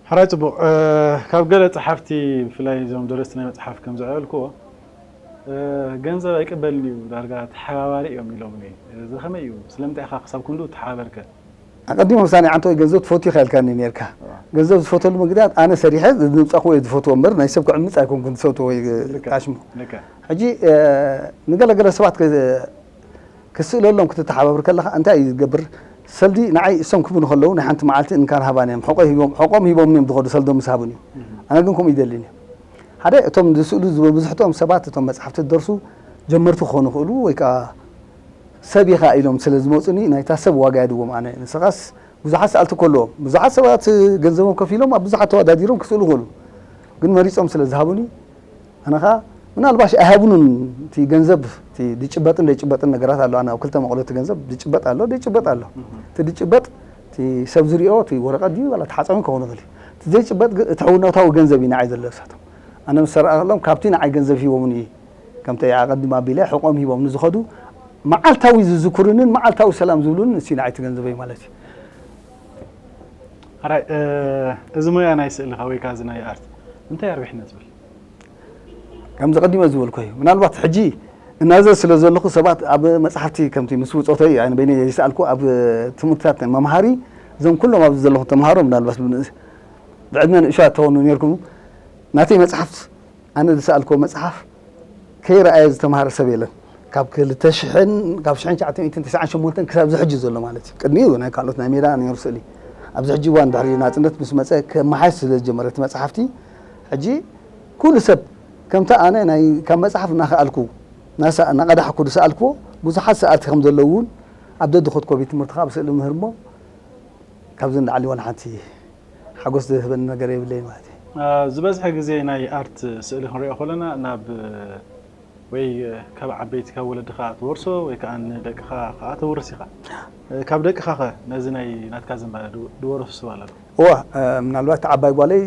ሕራይ ጽቡቕ። ካብ ገለ ጸሓፍቲ፣ ብፍላይ እዞም ደረስቲ ናይ መጽሓፍ ከም ዘዕለልክዎ፣ ገንዘብ ኣይቅበልን እዩ፣ ዳርጋ ተሓባባሪ እዮም ኢሎምኒ። እዚ ከመይ እዩ? ስለምንታይ ኢኻ ክሳብ ክንድኡ ተሓባበርከ? ኣቐዲሞም ሳኒ ዓንተ ወይ ገንዘብ ትፈቱ ኢኻ ኢልካኒ ነርካ። ገንዘብ ዝፈተሉ ምግዳት ኣነ ሰሪሐ ዝምጻኹ ወይ ዝፈትዎ እምበር ናይ ሰብ ክዕምጽ ኣይኮንኩን ዝፈትዎ ወይ ካሽሙ። ሕጂ ንገለገለ ሰባት ክስእለሎም ክትተሓባብር ከለኻ እንታይ እዩ ዝገብር? ሰልዲ ንዓይ እሶም ክብሉ ከለዉ ናይ ሓንቲ መዓልቲ እንካን ሃባን እዮም። ሕቆ ሂቦም ሕቆም ሂቦም እዮም ዝኸዱ፣ ሰልዶም ምስ ሃቡን እዩ። ኣነ ግን ከምኡ ይደልን እዩ። ሓደ እቶም ዝስእሉ ዝበዝሕቶም ሰባት እቶም መጽሓፍቲ ዝደርሱ ጀመርቲ ክኾኑ ይኽእሉ ወይ ከዓ ሰብ ኢኻ ኢሎም ስለ ዝመፁኒ ናይታ ሰብ ዋጋ የድዎም። ኣነ ንስኻስ ብዙሓት ሰኣልቲ ከለዎም ብዙሓት ሰባት ገንዘቦም ከፊሎም ኣብ ብዙሓት ተወዳዲሮም ክስእሉ ይኽእሉ፣ ግን መሪፆም ስለ ዝሃቡኒ ኣነ ኸዓ ምናልባሽ ኣይሃቡንን። እቲ ገንዘብ እቲ ዝጭበጥን ዘይጭበጥን ነገራት ኣሎ። ኣነ ኣብ ክልተ መቐሎ እቲ ገንዘብ ዝጭበጥ ኣሎ ዘይጭበጥ ኣሎ። እቲ ዝጭበጥ እቲ ሰብ ዝሪኦ እቲ ወረቐት ድዩ ዋላ ተሓፃዊ ክኸውን ይኽእል እዩ። እቲ ዘይጭበጥ ግን እቲ ሕውነታዊ ገንዘብ እዩ ንዓይ ዘሎ እሳቶም። ኣነ ምስ ሰራእሎም ካብቲ ንዓይ ገንዘብ ሂቦምኒ ከምቲ ኣቐዲም ኣቢለ ሕቆም ሂቦም ንዝኸዱ መዓልታዊ ዝዝክሩንን መዓልታዊ ሰላም ዝብሉን ንሲ ንዓይቲ ገንዘበይ ማለት እዩ። ሕራይ እዚ ሞያ ናይ ስእልኻ ወይ ከዓ እዚ ናይ ኣርት እንታይ ኣርቢሕና ትብል? ከምዚ ቀዲመ ዝበልኩ እዩ። ምናልባት ሕጂ እናዘ ስለ ዘለኹ ሰባት ኣብ መፅሓፍቲ ከምቲ ምስ ውፆተይ ኣነ በይነ ይስኣልኩ ኣብ ትምህርትታት ናይ መምሃሪ እዞም ኩሎም ኣብዚ ዘለኹ ተምሃሮ ምናልባት ብንእስ ብዕድመ ንእሽቶ ኣተወኑ ነርኩም ናተይ መፅሓፍት ኣነ ዝሰኣልክዎ መፅሓፍ ከይረኣየ ዝተምሃረ ሰብ የለን። ካብ ክልተ ሽሕን ካብ ሽሕን ትሽዓተ ሚእትን ተስዓን ሸሞንተን ክሳብ ዝሕጂ ዘሎ ማለት እዩ። ቅድሚኡ ናይ ካልኦት ናይ ሜዳ ነይሩ ስእሊ ኣብዚ ሕጂ እዋን ድሕሪ ናፅነት ምስ መፀ ከመሓየሽ ስለ ዝጀመረ እቲ መፅሓፍቲ ሕጂ ኩሉ ሰብ ከምቲ ኣነ ናይ ካብ መፅሓፍ እናኸኣልኩ እናሳ- እናቐዳሕኩ ዝሰኣልክዎ ብዙሓት ሰኣልቲ ከም ዘለዉ እውን ኣብ ደድኾትኮ ቤት ትምህርቲ ካብ ስእሊ ምህር እሞ ካብዚ ንላዕሊ ዋላ ሓንቲ ሓጎስ ዝህበኒ ነገር የብለይ ማለት እዩ። ዝበዝሐ ግዜ ናይ ኣርት ስእሊ ክንሪኦ ከለና ናብ ወይ ካብ ዓበይቲ ካብ ወለድኻ ትወርሶ ወይ ከዓ ንደቅኻ ከዓ ተውርስ ኢኻ። ካብ ደቅኻ ኸ ነዚ ናይ ናትካ ዝንባለ ድወረሱ ሰብ ኣሎ ዶ? እዋ ምናልባት ዓባይ ጓለይ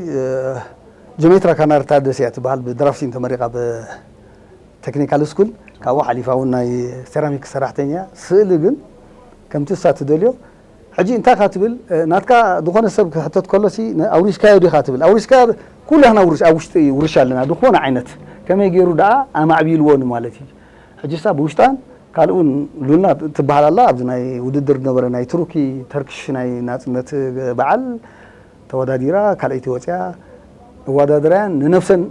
ጀሜትራ ካናርታ ደስያ ትበሃል ብድራፍቲን ተመሪቓ ብ ቴክኒካል ስኩል ካብኡ ሓሊፋ እውን ናይ ሴራሚክ ሰራሕተኛ ስእሊ ግን ከምቲ እሳ ትደልዮ ሕጂ እንታይ ካ ትብል ናትካ ዝኾነ ሰብ ክሕተት ከሎሲ ኣውሪስካዮ ዲኻ ትብል ኣውሪስካዮ ኩላህና ውርሽ ኣብ ውሽጢ ውርሻ ኣለና ዝኾነ ዓይነት ከመይ ገይሩ ደኣ ኣማዕቢልዎ ንማለት እዩ ሕጂ እሳ ብውሽጣን ካልኡን ሉልና ትበሃል ኣላ ኣብዚ ናይ ውድድር ነበረ ናይ ትሩኪ ተርክሽ ናይ ናፅነት በዓል ተወዳዲራ ካልኣይቲ ወፅያ እዋዳድራያን ንነብሰን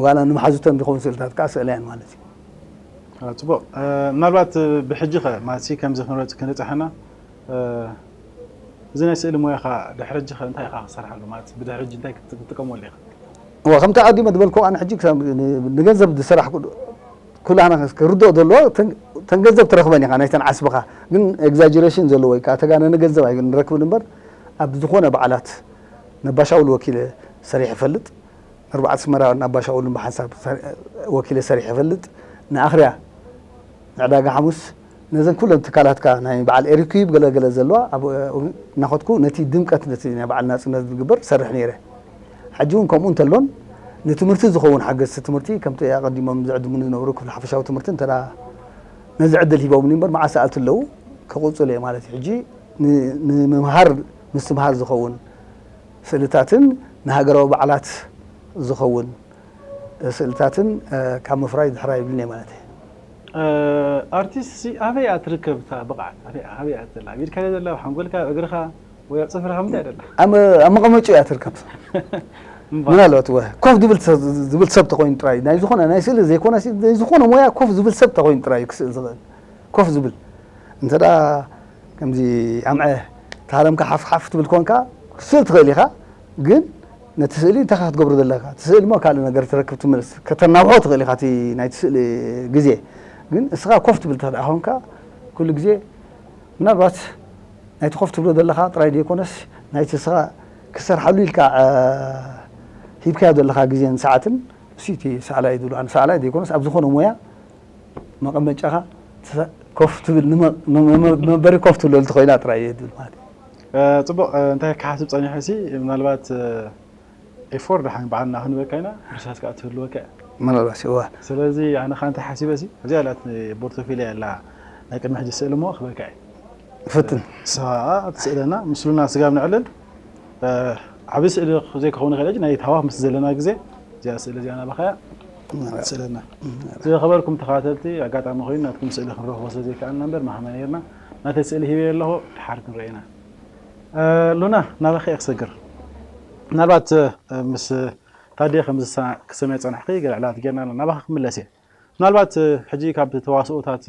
ዋላ ንመሓዙተን ዝኸውን ስእልታት ከዓ ስእለያን ማለት እዩ። ፅቡቕ ምናልባት ብሕጂ ኸ ማለት ከምዚ ክንበፅሐና እዚ ናይ ስእሊ ሞያኻ ድሕሪ ሕጂ ኸ እንታይ ኢኻ ክሰርሓሉ ማለት ብድሕሪ ሕጂ እንታይ ክትጥቀመሉ ኢኻ? እዋ ከምቲ ኣቐዲመ ዝበልኩ ኣነ ሕጂ ንገንዘብ ዝሰራሕ ኩላህና ክርድኦ ዘለዎ ተን ገንዘብ ትረኽበን ኢኻ ናይተን ዓስብኻ ግን ኤግዛጀሬሽን ዘለዎ ወይ ከዓ ተጋነነ ገንዘብ ኣይንረክብን እምበር ኣብ ዝኾነ በዓላት ነባሻውል ወኪለ ሰሪሕ ይፈልጥ ንርባዕተ ኣስመራ ናብ ባሻውልን ብሓንሳብ ወኪለ ሰሪሕ ይፈልጥ ንኣኽርያ ንዕዳጋ ሓሙስ ነዘን ኩለን ትካላትካ ናይ በዓል ኤሪኩዩብ ገለገለ ዘለዋ እናኸድኩ ነቲ ድምቀት ነቲ ናይ በዓል ናፅነት ዝግበር ሰርሕ ነይረ ሕጂ እውን ከምኡ እንተሎን ንትምህርቲ ዝኸውን ሓገዝቲ ትምህርቲ ከምቲ ኣቐዲሞም ዝዕድሙኒ ዝነበሩ ክፍሊ ሓፈሻዊ ትምህርቲ እንተ ነዚ ዕድል ሂቦምኒ እምበር መዓስ ሰኣልቲ ኣለዉ ክቕፅል እየ ማለት እዩ ሕጂ ንምምሃር ምስትምሃር ዝኸውን ስእልታትን ንሃገራዊ በዓላት ዝኸውን ስእልታትን ካብ ምፍራይ ድሕር ኣይብልን እየ ማለት እዩ። ኣርቲስት ሲ ኣበይ እያ ትርከብ እታ ብቕዓት? ኣበይ ኣበይ እያ ትዘላ? ኣብ ኢድካ ድያ ዘላ? ኣብ ሓንጎልካ፣ ኣብ እግርኻ ወይ ኣብ ጽፍርኻ ምንታይ ደላ? ኣብ መቐመጭኡ እያ ትርከብ። ምናልባት ወ ኮፍ ዝብል ዝብል ሰብ ተኮይኑ ጥራይ ናይ ዝኾነ ናይ ስእሊ ዘይኮነ ናይ ዝኾነ ሞያ ኮፍ ዝብል ሰብ ተኮይኑ ጥራይ ክስእል ዝኽእል። ኮፍ ዝብል እንተ ደኣ ከምዚ ኣምዐ ተሃረምካ ሓፍ ሓፍ ትብል ኮንካ ክትስእል ትኽእል ኢኻ፣ ግን ነቲ ስእሊ እንታይ ኢኻ ክትገብሮ ዘለካ? እቲ ስእሊ እሞ ካልእ ነገር ትረክብ ትመልስ ከተናውሖ ትኽእል ኢኻ እቲ ናይቲ ስእሊ ግዜ፣ ግን እስኻ ኮፍ ትብል እንተ ደኣ ኮንካ ኩሉ ግዜ ምናልባት ናይቲ ኮፍ ትብሎ ዘለኻ ጥራይ ዘይኮነስ ናይቲ እስኻ ክሰርሓሉ ኢልካ ሂብካዮ ዘለኻ ግዜን ሰዓትን እሱ እቲ ሰኣላይ ዝብሉ ኣነ ሰኣላይ ዘይኮነስ ኣብ ዝኾነ ሞያ መቐመጫኻ ኮፍ ትብል ንመንበሪ ኮፍ ትብለሉ ተኾይና ጥራይ እየ ዝብል ማለት እዩ። ፅቡቕ እንታይ ክሓስብ ፀኒሑ ሲ ምናልባት ኤፎር ደሓን በዓልና ክንበካ ኢና ርሳስ ከዓ ትህልወካ እያ። ምናልባት እዋ ስለዚ ኣነ ከዓ እንታይ ሓሲበ ሲ እዚኣ ላት ቦርቶፊልያ ኣላ ናይ ቅድሚ ሕጂ ስእሊ እሞ ክበካ እየ። ፍትን ስኻ ትስእለና ምስሉና ስጋብ ንዕልል ዓብዪ ስእሊ ዘይክኸውን ይኽእል፣ ናይ ሃዋህ ምስ ዘለና ግዜ እዚኣ ስእሊ እዚኣ ናባኻ እያ ትስእለና። ዝኸበርኩም ተኸታተልቲ፣ ኣጋጣሚ ኮይኑ ናትኩም ስእሊ ክንረኽቦ ስለ ዘይከኣልና እምበር መሃመ ነይርና። ናተይ ስእሊ ሂበዮ ኣለኹ፣ ድሓር ክንረኤና። ሉና፣ ናባኺ እየ ክሰግር። ምናልባት ምስ ታዲያ ከም ክሰምዕ ጸናሕኺ ገለ ዕላላት ጌርና ኣለና፣ ናባኺ ክምለስ እየ። ምናልባት ሕጂ ካብ ተዋስኦታት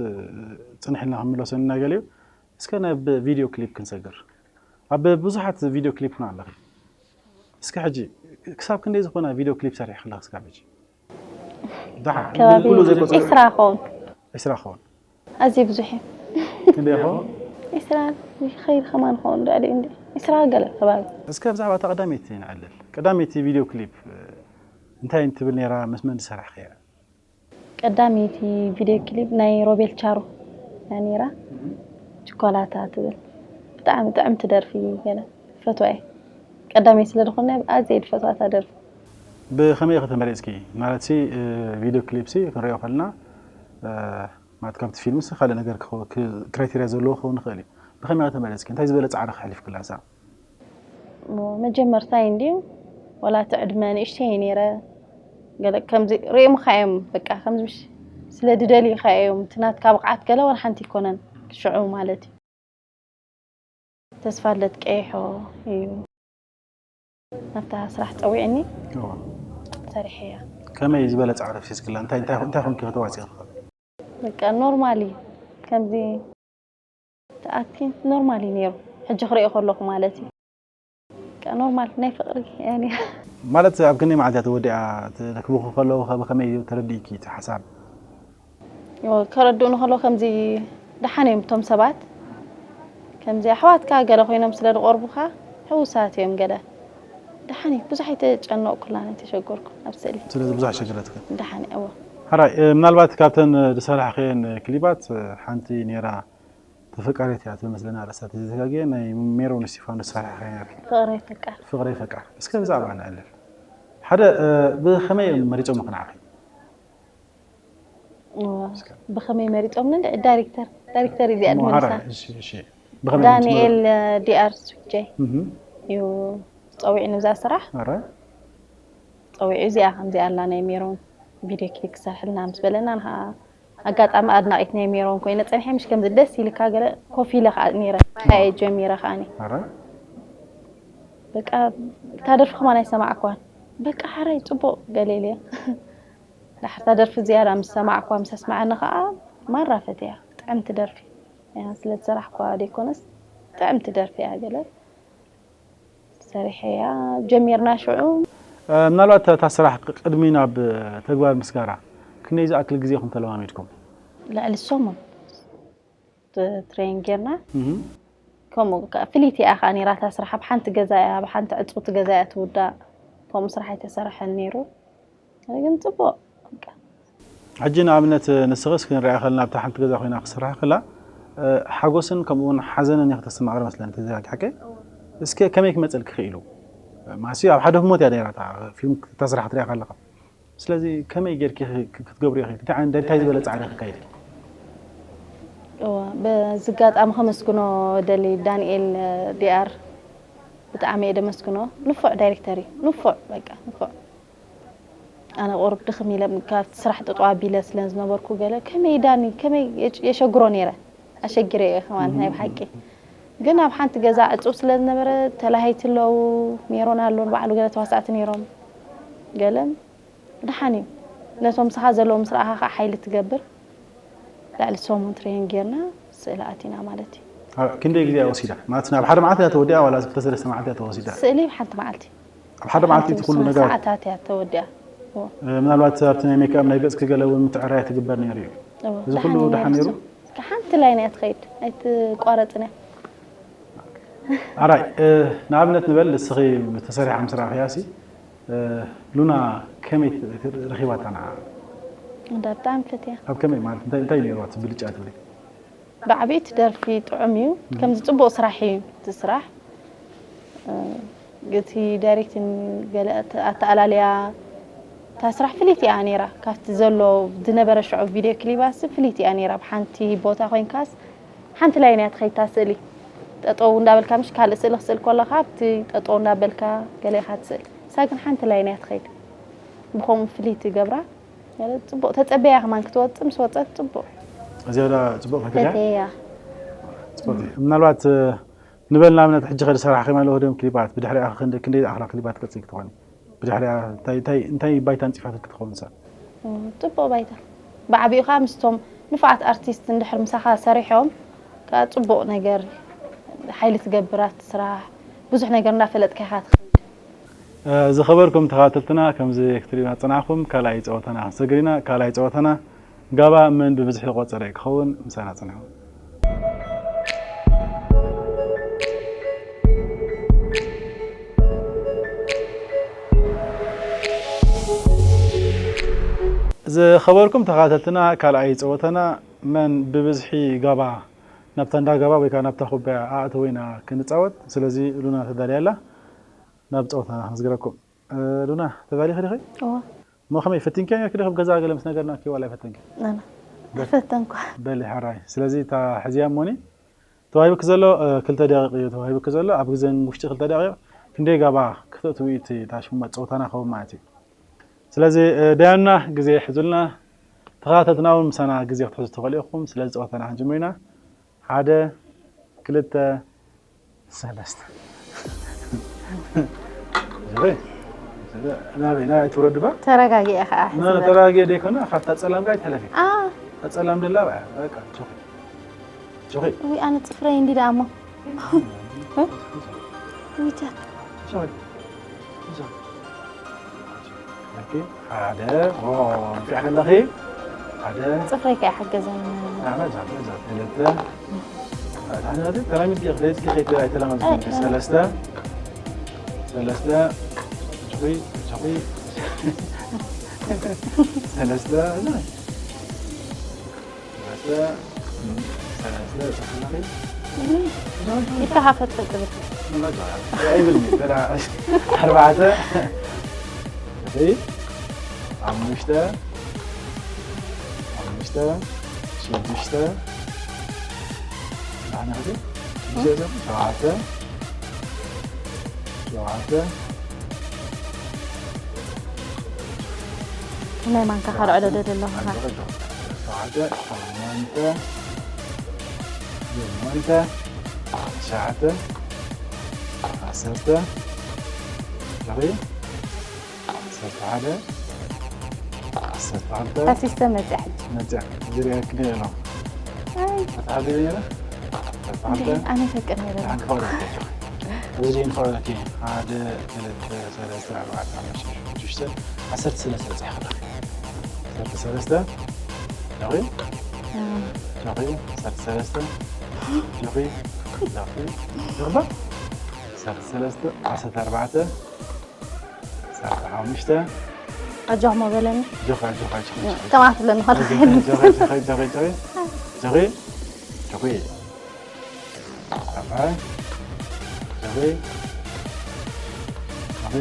ጽንሕልና ክንምለሶ ኢና ገሊኡ። እስከ ናብ ቪድዮ ክሊፕ ክንሰግር። ኣብ ብዙሓት ቪድዮ ክሊፕ እውን ኣለኺ። እስከ ሕጂ ክሳብ ክንደይ ዝኾና ቪድዮ ክሊፕ ሰሪሕኺ ኣለኺ ክሳብ ሕጂ? ደሓን፣ ከባቢ ኩሉ ዘይቆጸረ ዒስራ ክኸውን። ዒስራ ክኸውን። ኣዝዩ ብዙሕ እዩ። ክንደይ ይኸውን? ዒስራ ይኸይድ ከማን ክኸውን ልዕሊ እንዲ ዒስራ ገለ ከባቢ። እስከ ብዛዕባ እታ ቀዳመይቲ ንዕልል። ቀዳመይቲ ቪድዮ ክሊፕ እንታይ እንትብል ነይራ? ምስ መን ዝሰራሕኽያ? ቀዳመይቲ ቪድዮ ክሊፕ ናይ ሮቤል ቻሩ እያ ነይራ። ችኮላታ ትብል ብጣዕሚ ጥዕምቲ ደርፊ ገለ ፈትዋ እየ። ቀዳመይቲ ስለ ዝኾነ ኣዝየ ዝፈትዋ እታ ደርፊ። ብኸመይ ኢኺ ተመሪጽኪ? ማለት ሲ ቪድዮ ክሊፕ ሲ ክንሪኦ ከለና ማለት ካብቲ ፊልም ሲ ካልእ ነገር ክኸ- ክ- ክራይቴርያ ዘለዎ ክኸውን ይኽእል እዩ። ብኸመይ ኢኺ ተመሪጽኪ? እንታይ ዝበለ ጻዕሪ ከሕሊፍክላ እሳ? እሞ መጀመርታይ እንድዩ ወላ እቲ ዕድመ ንእሽተይ ነይረ። ገለ ከምዚ ርእዮምኻ እዮም፣ በቃ ከምዚ ምሽ-፣ ስለ ድደልዩኻ እዮም። እቲ ናትካ ብቕዓት ገለ ወላ ሓንቲ ኣይኮነን ሽዑ ማለት እዩ። ተስፋለት ቀይሖ እዩ ናብታ ስራሕ ጸዊዕኒ። እዋ። ሰሪሐያ። ከመይ ዝበለ ጻዕሪ ኣፍሲስክላ? እንታይ፣ እንታይ፣ እንታይ ኮንኪ ከተዋጽኢ ትኽእል? በቃ ኖርማሊ ከምዚ እቲ ኣክቲንግ ኖርማል እዩ ነይሩ፣ ሕጂ ክሪኦ ከለኹ ማለት እዩ። በቃ ኖርማል ናይ ፍቕሪ ያኒ። ማለት ኣብ ክንደይ መዓልቲ እያ ተወዲኣ? ተረክብኹ ከለዉ ከ ብኸመይ እዩ ተረዲእኪ እቲ ሓሳብ? ዮ፣ ከረድኡኒ ከለዉ ከምዚ ደሓን እዮም እቶም ሰባት። ከምዚ ኣሕዋትካ ገለ ኮይኖም ስለ ዝቐርቡኻ ሕዉሳት እዮም ገለ። ደሓን እዩ፣ ብዙሕ ኣይተጨነቕኩላን ኣይተሸገርኩን ኣብ ስእሊ። ስለዚ ብዙሕ ኣይሸገረትክን? ደሓን እየ፣ እወ። ሕራይ፣ እ፣ ምናልባት ካብተን ዝሰራሕኽየን ክሊባት፣ እ፣ ሓንቲ ነይራ ተፈቃሪት እያ ትብል መስለኒ ኣርእስታ ተዘይተጋግየ፣ ናይ ሜሮን እስቲፋኖስ ዝሰራሕኽያ ነይርኪ። ፍቕረይ ፈቃር። ፍቕረይ ፈቃር። እስከ ብዛዕባ ነዕልል። ሓደ፣ እ፣ ብኸመይ እዮም መሪጾምኺ ንዓኺ? እወ። እስከ። ብኸመይ መሪጾምኒ? ዳይሬክተር፣ ዳይሬክተር እዩ እዚኣ እሞ ድመልሳ። ሓራይ፣ እሺ፣ እሺ። ብኸመይ እዮም ዳንኤል፣ ትመርጹ? እ፣ ዲ ኣር ሱቼ እህ። እዩ ጸዊዑኒ እዛ ስራሕ። ኣረ? ጸዊዑ እዚኣ ከምዚኣ ኣላ ናይ ሜሮን ቪድዮ ክሊፕ ክሰርሕልና ምስ በለና ንኸኣ ኣጋጣሚ ኣድናቒት ናይ ሜሮን ኮይነ ጸኒሐ፣ ምሽ ከምዚ ደስ ኢልካ ገለ ኮፍ ኢለ ከኣ ነይረ። ኣዎ። እየ ጀሚረ ከኣኒ። ኣረ? በቃ እታ ደርፊ ከማን ኣይሰማዕኳን። በቃ ሓራይ ጽቡቕ ገለ ኢለያ። ዳሕር እታ ደርፊ ዝያዳ ምስ ሰማዕኳ፣ ምስ ኣስምዓኒ ከኣ ማራ ፈትያ። ጥዕምቲ ደርፊ እያ፣ ስለ ዝሰራሕኳ ደይኮነስ ጥዕምቲ ደርፊ እያ ገለ። ሰሪሐያ ጀሚርና ሽዑ። እ፣ ምናልባት እታ ስራሕ ቅ-፣ ቅድሚ ናብ ተግባር ምስጋራ ክንደይ ዝኣክል ግዜ ኢኹም ተለማሚድኩም? ልዕሊ ሰሙን ት-፣ ትሬን ጌርና። እህ። ከምኡ ከ-፣ ፍልይቲ እያ ከኣ ነይራ እታ ስራሕ። ኣብ ሓንቲ ገዛ እያ፣ ኣብ ሓንቲ ዕጽውቲ ገዛ እያ ትውዳእ። ከምኡ ስራሕ ኣይተሰርሐን ነይሩ። ግን ጽቡቕ፣ በቃ። ሕጂ ንኣብነት ንስኽስ ክንሪኣ ከለና ኣብታ ሓንቲ ገዛ ኮይና ክትስራሕ ከላ፣ እ፣ ሓጎስን ከምኡ እውን ሓዘንን ኢኺ ተስተማቕሪ መስለኒ፣ ተዘይጋግየ ሓቀይ? እወ። እስከ ከመይ ክመጸልኪ ክኢሉ? ማሲ ኣብ ሓደ ህሞት እያ ነይራ እታ ፊልም እታ ስራሕ ክትሪኣ ከለኻ። ስለዚ ከመይ ጌርኪ ክ-፣ ክ-፣ ክትገብሪ ኢኺ? እንታይ ዓይነት፣ እንታይ ዝበለ ጻዕሪ ክካይድ? እወ፣ በዚ ኣጋጣሚ ከመስግኖ ደሊ ዳንኤል ዲኣር ብጣዕሚ እየ ደመስግኖ። ንፉዕ ዳይሬክተር እዩ። ንፉዕ፣ በቃ፣ ንፉዕ። ኣነ ቁሩብ ድኽም ኢለ ካብቲ ስራሕ ጠጠው ኣቢለ ስለ ዝነበርኩ ገለ ከመይ ዳኒ፣ ከመይ የጭ-፣ የሸግሮ ነይረ። ኣሸጊረ እየ ከማን ናይ ብሓቂ። ግን ኣብ ሓንቲ ገዛ ዕጹው ስለ ዝነበረ ተላሃይቲ ኣለዉ፣ ሜሮን ኣሎ፣ ንባዕሉ ገለ ተዋሳእቲ ነይሮም። ገለ ደሓን እዩ። ነቶም ምሳኻ ዘለዉ ምስ ረኣኻ ከዓ ሓይሊ ትገብር። ልዕሊ ሰሙን ትሬን ጌርና ስእሊ ኣቲና ማለት እዩ። ኣብ ክንደይ ግዜ እያ ወሲዳ? ማለት ናብ ሓደ መዓልቲ እያ ተወዲኣ ዋላ ክልተ ሰለስተ መዓልቲ እያ ተወሲዳ? ስእሊ ሓንቲ መዓልቲ። ኣብ ሓደ መዓልቲ እቲ ኩሉ ውሱን ነገራት? ሰዓታት እያ ተወዲኣ። እዎ። እ፣ ምናልባት ኣብቲ ናይ ሜክኣፕ ናይ ገጽኪ ገለ እውን ምትዕራይ ትግበር ነይሩ እዩ። እዎ፣ እዚ ኩሉ ደሓን ደሓን ነይሩ? ነይሩ? ሓንቲ ላይን እያ ትኸይድ፣ ኣይትቋረጽን እያ። ኣራይ፣ እ፣ ንኣብነት ንበል፣ ንስኺ ተሰሪሓ ምስ ረኣኽያ ሲ፣ እ፣ ሉና ከመይ ት-፣ ት-፣ ረኺባታ ንዓ? እንዳ ብጣዕሚ ፈትያ። ኣብ ከመይ ማለት፣ እንታይ፣ እንታይ ነይርዋ እቲ ብልጫ ትብሊ? ብዓቢኡ እቲ ደርፊ ጥዑም እዩ። እም። ከምዚ ጽቡቕ ስራሕ እዩ እቲ ስራሕ። እ፣ እቲ ዳይሬክቲንግ ገለ ኣተ-፣ ኣተኣላልያ እታ ስራሕ ፍልይቲ እያ ነይራ። ካብቲ ዘሎ ዝነበረ ሽዑ ቪድዮ ክሊባስ ፍልይቲ እያ ነይራ። ብሓንቲ ቦታ ኮይንካስ ሓንቲ ላይን እያ ትኸይድ እታ ስእሊ። ጠጠው እንዳበልካ፣ ምሽ ካልእ ስእሊ ክስእል ከለኻ ኣብቲ ጠጠው እንዳበልካ ገለ ኢኻ ትስእል። እሳ ግን ሓንቲ ላይን እያ ትኸይድ። ብኸምኡ ፍልይቲ ይገብራ። ማለት ጽቡቕ ተጸበያ ከማን ክትወጽእ፣ ምስ ወጸት ጽቡቕ። እዚኣ ዳ ጽቡቕ ፈትያ? ፈትያ። ጽቡቕ። ምናልባት፣ እ፣ ንበል ንኣብነት ሕጂ ከ ዝሰራሕኺ ኣለኹ ድዮም ክሊፓት? ብድሕሪኣ ክንደ-፣ ክንደይ ዝኣኽላ ክሊፓት ትቀጽል ክትኾኒ? ብድሕሪኣ እንታይ፣ እንታይ፣ እንታይ ባይታ ኣንጺፋትልኪ ትኸውን ንሳ? እ፣ ጽቡቕ ባይታ። ብዓቢኡ ከኣ ምስቶም ንፉዓት ኣርቲስት እንድሕር ምሳኻ ሰሪሖም፣ ከኣ ጽቡቕ ነገር፣ ሓይሊ ትገብር ኣብቲ ስራሕ፣ ብዙሕ ነገር እንዳፈለጥካ ኢኻ ትኸይድ። እ፣ ዝኸበርኩም ተኸታተልትና፣ ከምዚ ክትሪኡና ዝጸናሕኩም፣ ካልኣይ ጸወታና ክንሰግር ኢና። ካልኣይ ጸወታና ጋባ መን ብብዝሒ ዝቖጸረ ክኸውን፣ ምሳና ጽንሑ። ዝኸበርኩም ተኸታተልትና፣ ካልኣይ ጸወታና መን ብብዝሒ ጋባ ናብታ እንዳ ጋባ ወይ ከኣ ናብታ ኩባያ ኣእተወ ኢና ክንጻወት። ስለዚ ሉና ተዳልያ ኣላ። ናብ ጸወታና ክንዝግረኩም። እ፣ ሉና፣ ተዳሊኺ ዲኺ? እወ። እሞ ከመይ ፈቲንኪ ነርኪ ዶ? ካብ ገዛ ገለ ምስ ነገርናኪ ዋላ ኣይፈተንኪ? ናና። በል። ኣይፈተንኳ። በሊ፣ ሕራይ። ስለዚ እታ ሕዝያ እሞኒ ተዋሂቡኪ ዘሎ፣ እ፣ ክልተ ደቂቕ እዩ ተዋሂቡኪ ዘሎ። ኣብ ግዜ ውሽጢ ክልተ ደቂቕ ክንደይ ጋባ ክተእትዊ እቲ እታ ሽሙማ ጸወታና ክኸውን ማለት እዩ። ስለዚ፣ እ፣ ዳያኑና ግዜ ሕዙልና፣ ተኸታተልትና እውን ምሳና ግዜ ክትሕዙ ትኽእሉ ኢኹም። ስለዚ ጸወታና ክንጅምር ኢና። ሓደ፣ ክልተ፣ ሰለስተ። ጀበይ፣ ናበይ፣ ናበይ ትውረድ ባ? ተረጋጊአ ኸዓ፣ ሕዚ ና፣ በል። ተረጋጊአ ደይኮነ፣ ካብታ ጸላም ጋር ይተለፊ። አ። እታ ጸላም ደላ ባ፣ በቃ፣ ጆኺ። ጆኺ። ውይ፣ ኣነ ጽፍረይ እንዲ ደኣ እሞ። ውይ፣ ጃ። ጆኺ። ጆኺ። ኦኬ፣ ሓደ፣ ኦ፣ እንታይ ከለኺ? ሓደ። ጽፍረይ ከይሓገዘኒ። ኣነ ዛም፣ ዛም፣ ክልተ። ኣነ፣ ኣነ፣ ተላሚድኪ፣ ክልተ፣ ክልተ፣ ኣይተላመድኩ። ኣይ፣ ኣይ። ሰለስተ። ሰለስተ። ጭኹይ፣ ጭኹይ። ሰለስተ። ሰለስተ፣ ሰለስተ፣ ሰለስተ። ኢድካ ሃፈት ፈጥር። ኣይብልኒ፣ ተራ ኣርባዕተ። እሺ፣ ሓሙሽተ፣ ሓሙሽተ፣ ሽዱሽተ። ኣነ ሕጂ ሽዱሽተ፣ ሸውዓተ፣ ሸውዓተ። ናይ ማንካ ካልዕሎ ዶ ዘለኹ? ሸውዓተ፣ ሸሞንተ፣ ሸሞንተ፣ ትሽዓተ፣ ዓሰርተ፣ ርኢኺ? ዓሰርተ ሓደ፣ ዓሰርተ ክልተ። እታ ሲስተም መጽያ ሕጂ። መጽያ። ዝርያ ክልተ ኣሎ። ኣይ። ዓሰርተ ሓደ ነይረ? ዓሰርተ ክልተ። እንዴ፣ ኣነ ፈቅር ነይረ። ሓንቲ ፋውል ኣትያ። እዚ ዲን ፋውል ኣትያ። ሓደ፣ ክልተ፣ ሰለስተ፣ ኣርባዕተ፣ ሓሙሽተ፣ ሽዱሽተ፣ ዓሰርተ ሰለስተ በጺሕካ ኣለኻ። ዓሰርተ ሰለስተ። ጆኺ? እም። ጆኺ? ዓሰርተ ሰለስተ። ጆኺ? ጆኺ? ጆኺ? ዓሰርተ ሰለስተ፣ ዓሰርተ ኣርባዕተ፣ ዓሰርተ ሓሙሽተ። ኣጆኹም በለኒ። ጆኺ፣ ጆኺ፣ ጆኺ፣ ጆኺ። ከምኣ ትብለኒ ከለኻ ጆኺ፣ ጆኺ፣ ጆኺ፣ ጆኺ፣ ጆኺ። ጆኺ። ኣባይ። ጆኺ። ጆኺ።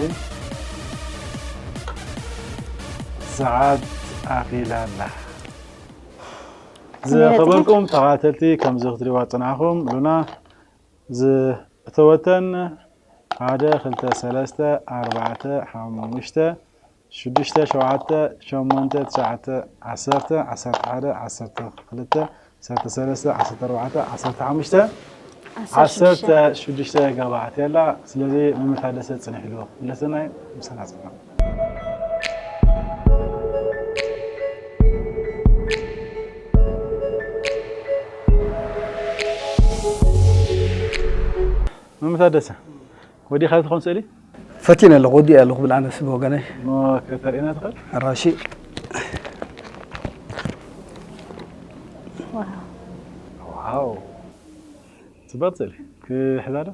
ሰዓት ኣኺላ ኣላ። ዝኸበርኩም ተኸታተልቲ፣ ከምዚ ክትሪእዋ ዝጸናሕኩም፣ ሉና ዝእተወተን ሓደ፣ ክልተ፣ ሰለስተ፣ ኣርባዕተ፣ ሓሙሽተ፣ ሽዱሽተ፣ ሸውዓተ፣ ሸሞንተ፣ ትሽዓተ፣ ዓሰርተ፣ ዓሰርተ ሓደ፣ ዓሰርተ ክልተ፣ ዓሰርተ ሰለስተ፣ ዓሰርተ ኣርባዕተ፣ ዓሰርተ ሓሙሽተ፣ ዓሰርተ ሽዱሽተ። ዓሰርተ ሽዱሽተ ጋባ ኣትያ ኣላ። ስለዚ መምህር ታደሰ ጽንሕ ኢሉ ክምለሰና እዩ። ምሳና ጽንሑ። መምህር ታደሰ፣ ወዲኻ ትኾን ስእሊ? ፈቲነ ኣለኹ፣ ወዲኤ ኣለኹ ብልኣነስ ብወገነይ። እሞ ከተርእየና ትኽእል? ኣራሺ። ዋው። ዋው። ጽብቕቲ ስእሊ። ክሕዛ ዶ?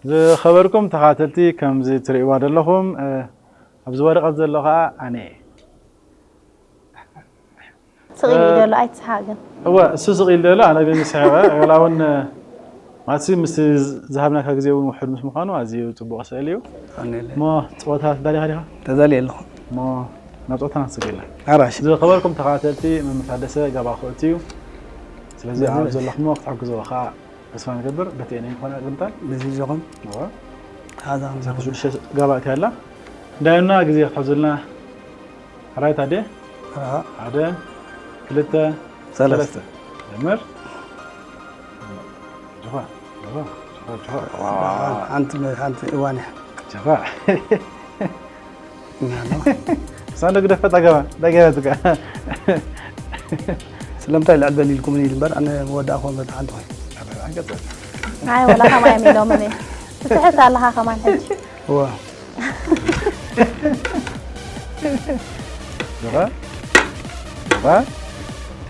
ዝኸበርኩም ተኸታተልቲ፣ ከምዚ ትርእይዋ ዘለኹም፣ እ፣ ኣብዚ ወረቐት ዘሎ ኸኣ ኣነ እየ። ስቕ ኢሉ እዩ ዘሎ፣ ኣይትስሓቕ ግን። እወ፣ እሱ ስቕ ኢሉ ዘሎ፣ ኣነ ግን ይስሕቐ። ገላ እውን፣ እ፣ ማለት ምስቲ ዝሃብናካ ግዜ እውን ውሑድ ምስ ምዃኑ ኣዝዩ ጽቡቕ ስእሊ እዩ። ኣነ እለ። እሞ ጸወታ ተዳሊኻ ዲኻ? ተዳልየ ኣለኹ። እሞ ናብ ጸወታና ንስገድ ኢና። ኣራሽ። ዝኸበርኩም ተኸታተልቲ፣ መምህር ታደሰ ጋባ ክእቱ እዩ። ስለዚ በዚ ኣብ በዚ። ዘለኹምዎ ክትሕግዝዎ ኸኣ ተስፋ ንገብር በቲ ናይ ምዃና ቅንጣል በዚ ዞኹም እወ ሃዛ ከም እዛ ዘኹም ሽዱሽተ ጋባእቲ ኣላ። እንዳዮና ግዜ ክሕዙልና። ሕራይ ታዴ ራ ሓደ ክልተ ሰለስተ ጀምር። ጅፋ ጅፋ ጅፋ ጅፋ ሓንቲ ሓንቲ እዋን እያ ጅፋ ሳንዶ ግደፈ ጠገባ ጠገባ ትካ ስለምንታይ ልዕል በል ኢልኩምኒ ኢሉ እምበር ኣነ መወዳእኹም በታ ሓንቲ ኮይኑ ኣይ ወላ ከማይ ሚሎምን እየ ትስሕት ኣለኻ ከማን ሕጂ እዋ ጅፋ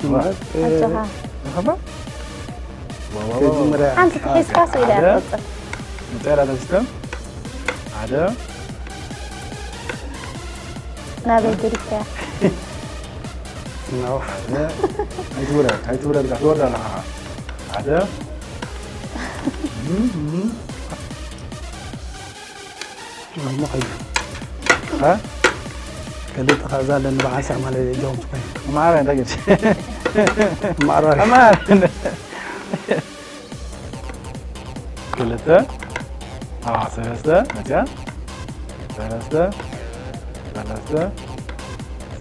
ጅፋ ኣጆኻ ጅፋ ከጅምርያ ሓንቲ ትሒዝካ ስኢለ እያ ትቕፅል ምፅዕራ ተሲስተም ሓደ ናበይ ገዲፍካያ ኣይትውረድ ኣይትውረድ ጋር ትወርድ ኣለኻ ሓደ ሎሚ ከዩ ከልጥኻ እዛ ኣለኒ ብሓንሳእ ማለት እየ ጃውንት ኮይኑ ማዕረ እንታይ ገድ ማዕራሪ ማዕረ ክልተ ኣዎ ሰለስተ መፅያ ሰለስተ ሰለስተ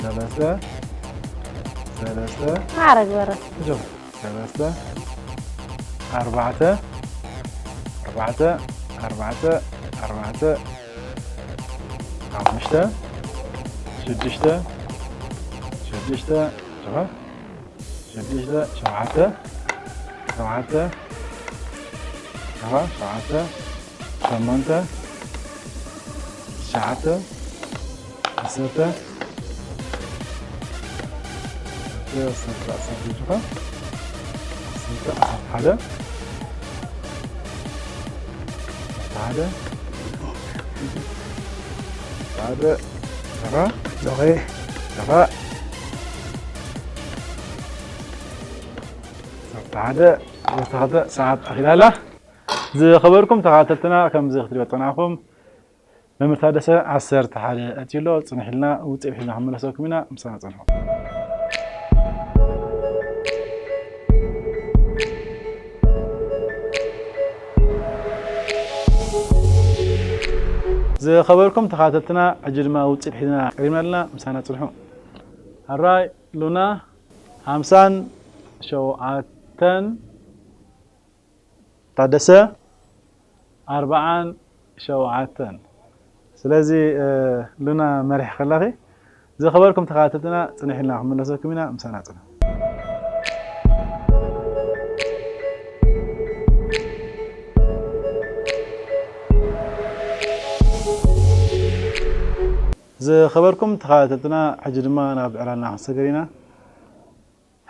ሰለስተ ሰለስተ ማዕረ ግበረ እዞም ሰለስተ ኣርባዕተ ኣርባዕተ ኣርባዕተ ኣርባዕተ ሓሙሽተ ሽዱሽተ ሽዱሽተ ሸውዓተ ሸውዓተ ሸውዓተ ሸውዓተ ሸሞንተ ትሽዓተ ዓሰርተ ዓሰርተ ዓሰርተ ዓሰርተ ሓደ ሓደ ሓደ ሸፋ ዞኸ ሸፋ ዓሰርተ ሓደ ዓሰርተ ክልተ ሰዓት ኣኺላ ኣላ። ዝኸበርኩም ተኸታተልትና ከምዚ ክትሪኦ ጸናሕኩም መምህር ታደሰ ዓሰርተ ሓደ ኣትዩሎ ጽንሕ ኢልና ውጽእ ሒዝና ክንመለሰኩም ኢና ምሳና ጽንሑ። ዝኸበርኩም ተኸታተልትና ሕጂ ድማ ውጽኢት ሒዝና ቀሪብና ኣለና ምሳና ጽንሑ። ሕራይ ሉና ሓምሳን ሸውዓተን ታደሰ ኣርብዓን ሸውዓተን ስለዚ ሉና መሪሕ ከላኺ ዝኸበርኩም ተኸታተልትና ጽንሕ ኢልና ክንመለሰኩም ኢና ምሳና ጽንሑ። ዝኸበርኩም ተኸታተልትና ሕጂ ድማ ናብ ዕላልና ክንሰገር ኢና።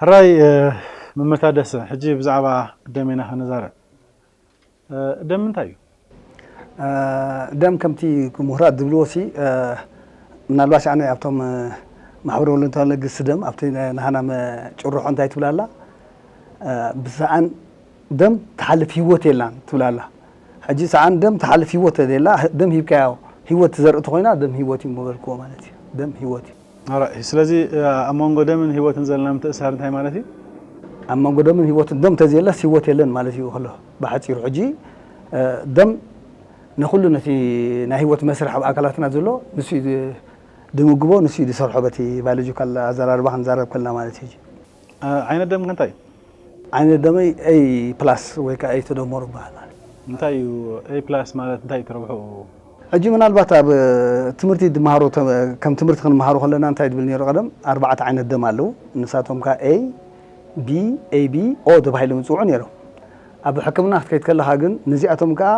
ሕራይ መምህር ታደሰ ሕጂ ብዛዕባ ደም ኢና ክንዛረብ። ደም እንታይ እዩ? ደም ከምቲ ምሁራት ዝብልዎ ሲ ምናልባሽ ኣነ ኣብቶም ማሕበረ ወለንታዊ ለግሲ ደም ኣብቲ ናህና ጭርሖ እንታይ ትብላላ ብሰኣን ደም ትሓልፍ ህይወት የላን ትብላላ። ሕጂ ሰኣን ደም ትሓልፍ ህይወት የላ ደም ሂብካያ ህይወት ትዘርኢ ተኮይና ደም ህይወት እዩ ምበልክዎ ማለት እዩ። ደም ህይወት እዩ። ስለዚ ኣብ መንጎ ደምን ህይወትን ዘለና ምትእሳር እንታይ ማለት እዩ? ኣብ መንጎ ደምን ህይወትን ደም ተዘየለስ ህይወት የለን ማለት እዩ ከሎ ብሓፂሩ ሕጂ ደም ንኩሉ ነቲ ናይ ህይወት መስርሕ ኣብ ኣካላትና ዘሎ ንሱ እዩ ድምግቦ ንሱ እዩ ዝሰርሖ በቲ ባዮሎጂካል ኣዘራርባ ክንዛረብ ከልና ማለት እዩ። ዓይነት ደም እንታይ እዩ? ዓይነት ደመይ ኤ ፕላስ ወይ ከዓ ኤ ተደመሩ ይበሃል ማለት እዩ። እንታይ እዩ ኤ ፕላስ ማለት እንታይ እዩ ትረብሑ? ሕጂ ምናልባት ኣብ ትምህርቲ ድመሃሮ ከም ትምህርቲ ክንመሃሮ ከለና እንታይ ድብል ነይሩ ቀደም ኣርባዕተ ዓይነት ደም ኣለዉ ንሳቶም ከዓ ኤ ቢ ኤ ቢ ኦ ተባሂሎም ዝፅውዑ ነይሮም። ኣብ ሕክምና ክትከይድ ከለካ ግን ነዚኣቶም ከዓ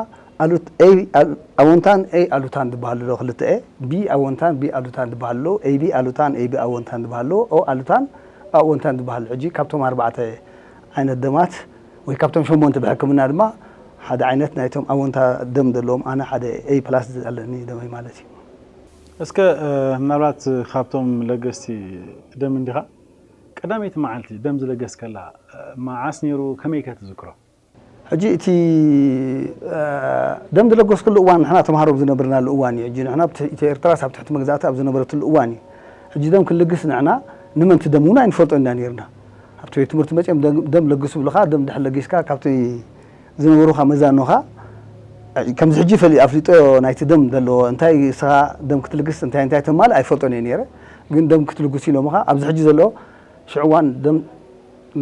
ኣሉት ኤ ኣል- ኣወንታን ኤ ኣሉታን ዝበሃሉ ኣለዉ ክልተ ኤ ቢ ኣወንታን ቢ ኣሉታን ዝበሃሉ ኣለዉ ኤ ቢ ኣሉታን ኤ ቢ ኣወንታን ዝበሃሉ ኣለዉ ኦ ኣሉታን ኦ ኣወንታን ዝበሃሉ ሕጂ ካብቶም ኣርባዕተ ዓይነት ደማት ወይ ካብቶም ሸሞንተ ብሕክምና ድማ ሓደ ዓይነት ናይቶም ኣወንታ ደም ዘለዎም ኣነ ሓደ ኤ ፕላስ ኣለኒ ደመይ ማለት እዩ። እስከ ምናልባት ካብቶም ለገስቲ ደም እንዲኻ ቀዳመይቲ መዓልቲ ደም ዝለገስከላ መዓስ ነይሩ ከመይ ከ ትዝክሮ? ሕጂ እቲ ደም ዝለገስኩሉ እዋን ንሕና ተምሃሮ ዝነብርናሉ እዋን እዩ። ሕጂ ንሕና ኢትዮ ኤርትራስ ኣብ ትሕቲ መግዛእቲ ኣብ ዝነበረትሉ እዋን እዩ። ሕጂ ደም ክንልግስ ንሕና ንመንቲ ደም እውን ኣይንፈልጦ ኢና ነይርና። ኣብቲ ቤት ትምህርቲ መፅኦም ደም ለግሱ ብልኻ ደም ድሕር ለጊስካ ካብቲ ዝነበሩኻ መዛኖኻ ከምዚ ሕጂ ፈሊ ኣፍሊጦ ናይቲ ደም ዘለዎ እንታይ እስኻ ደም ክትልግስ እንታይ እንታይ ተማል ኣይፈልጦን እየ ነይረ። ግን ደም ክትልግሱ ኢሎምኻ ኣብዚ ሕጂ ዘሎ ሽዕዋን ደም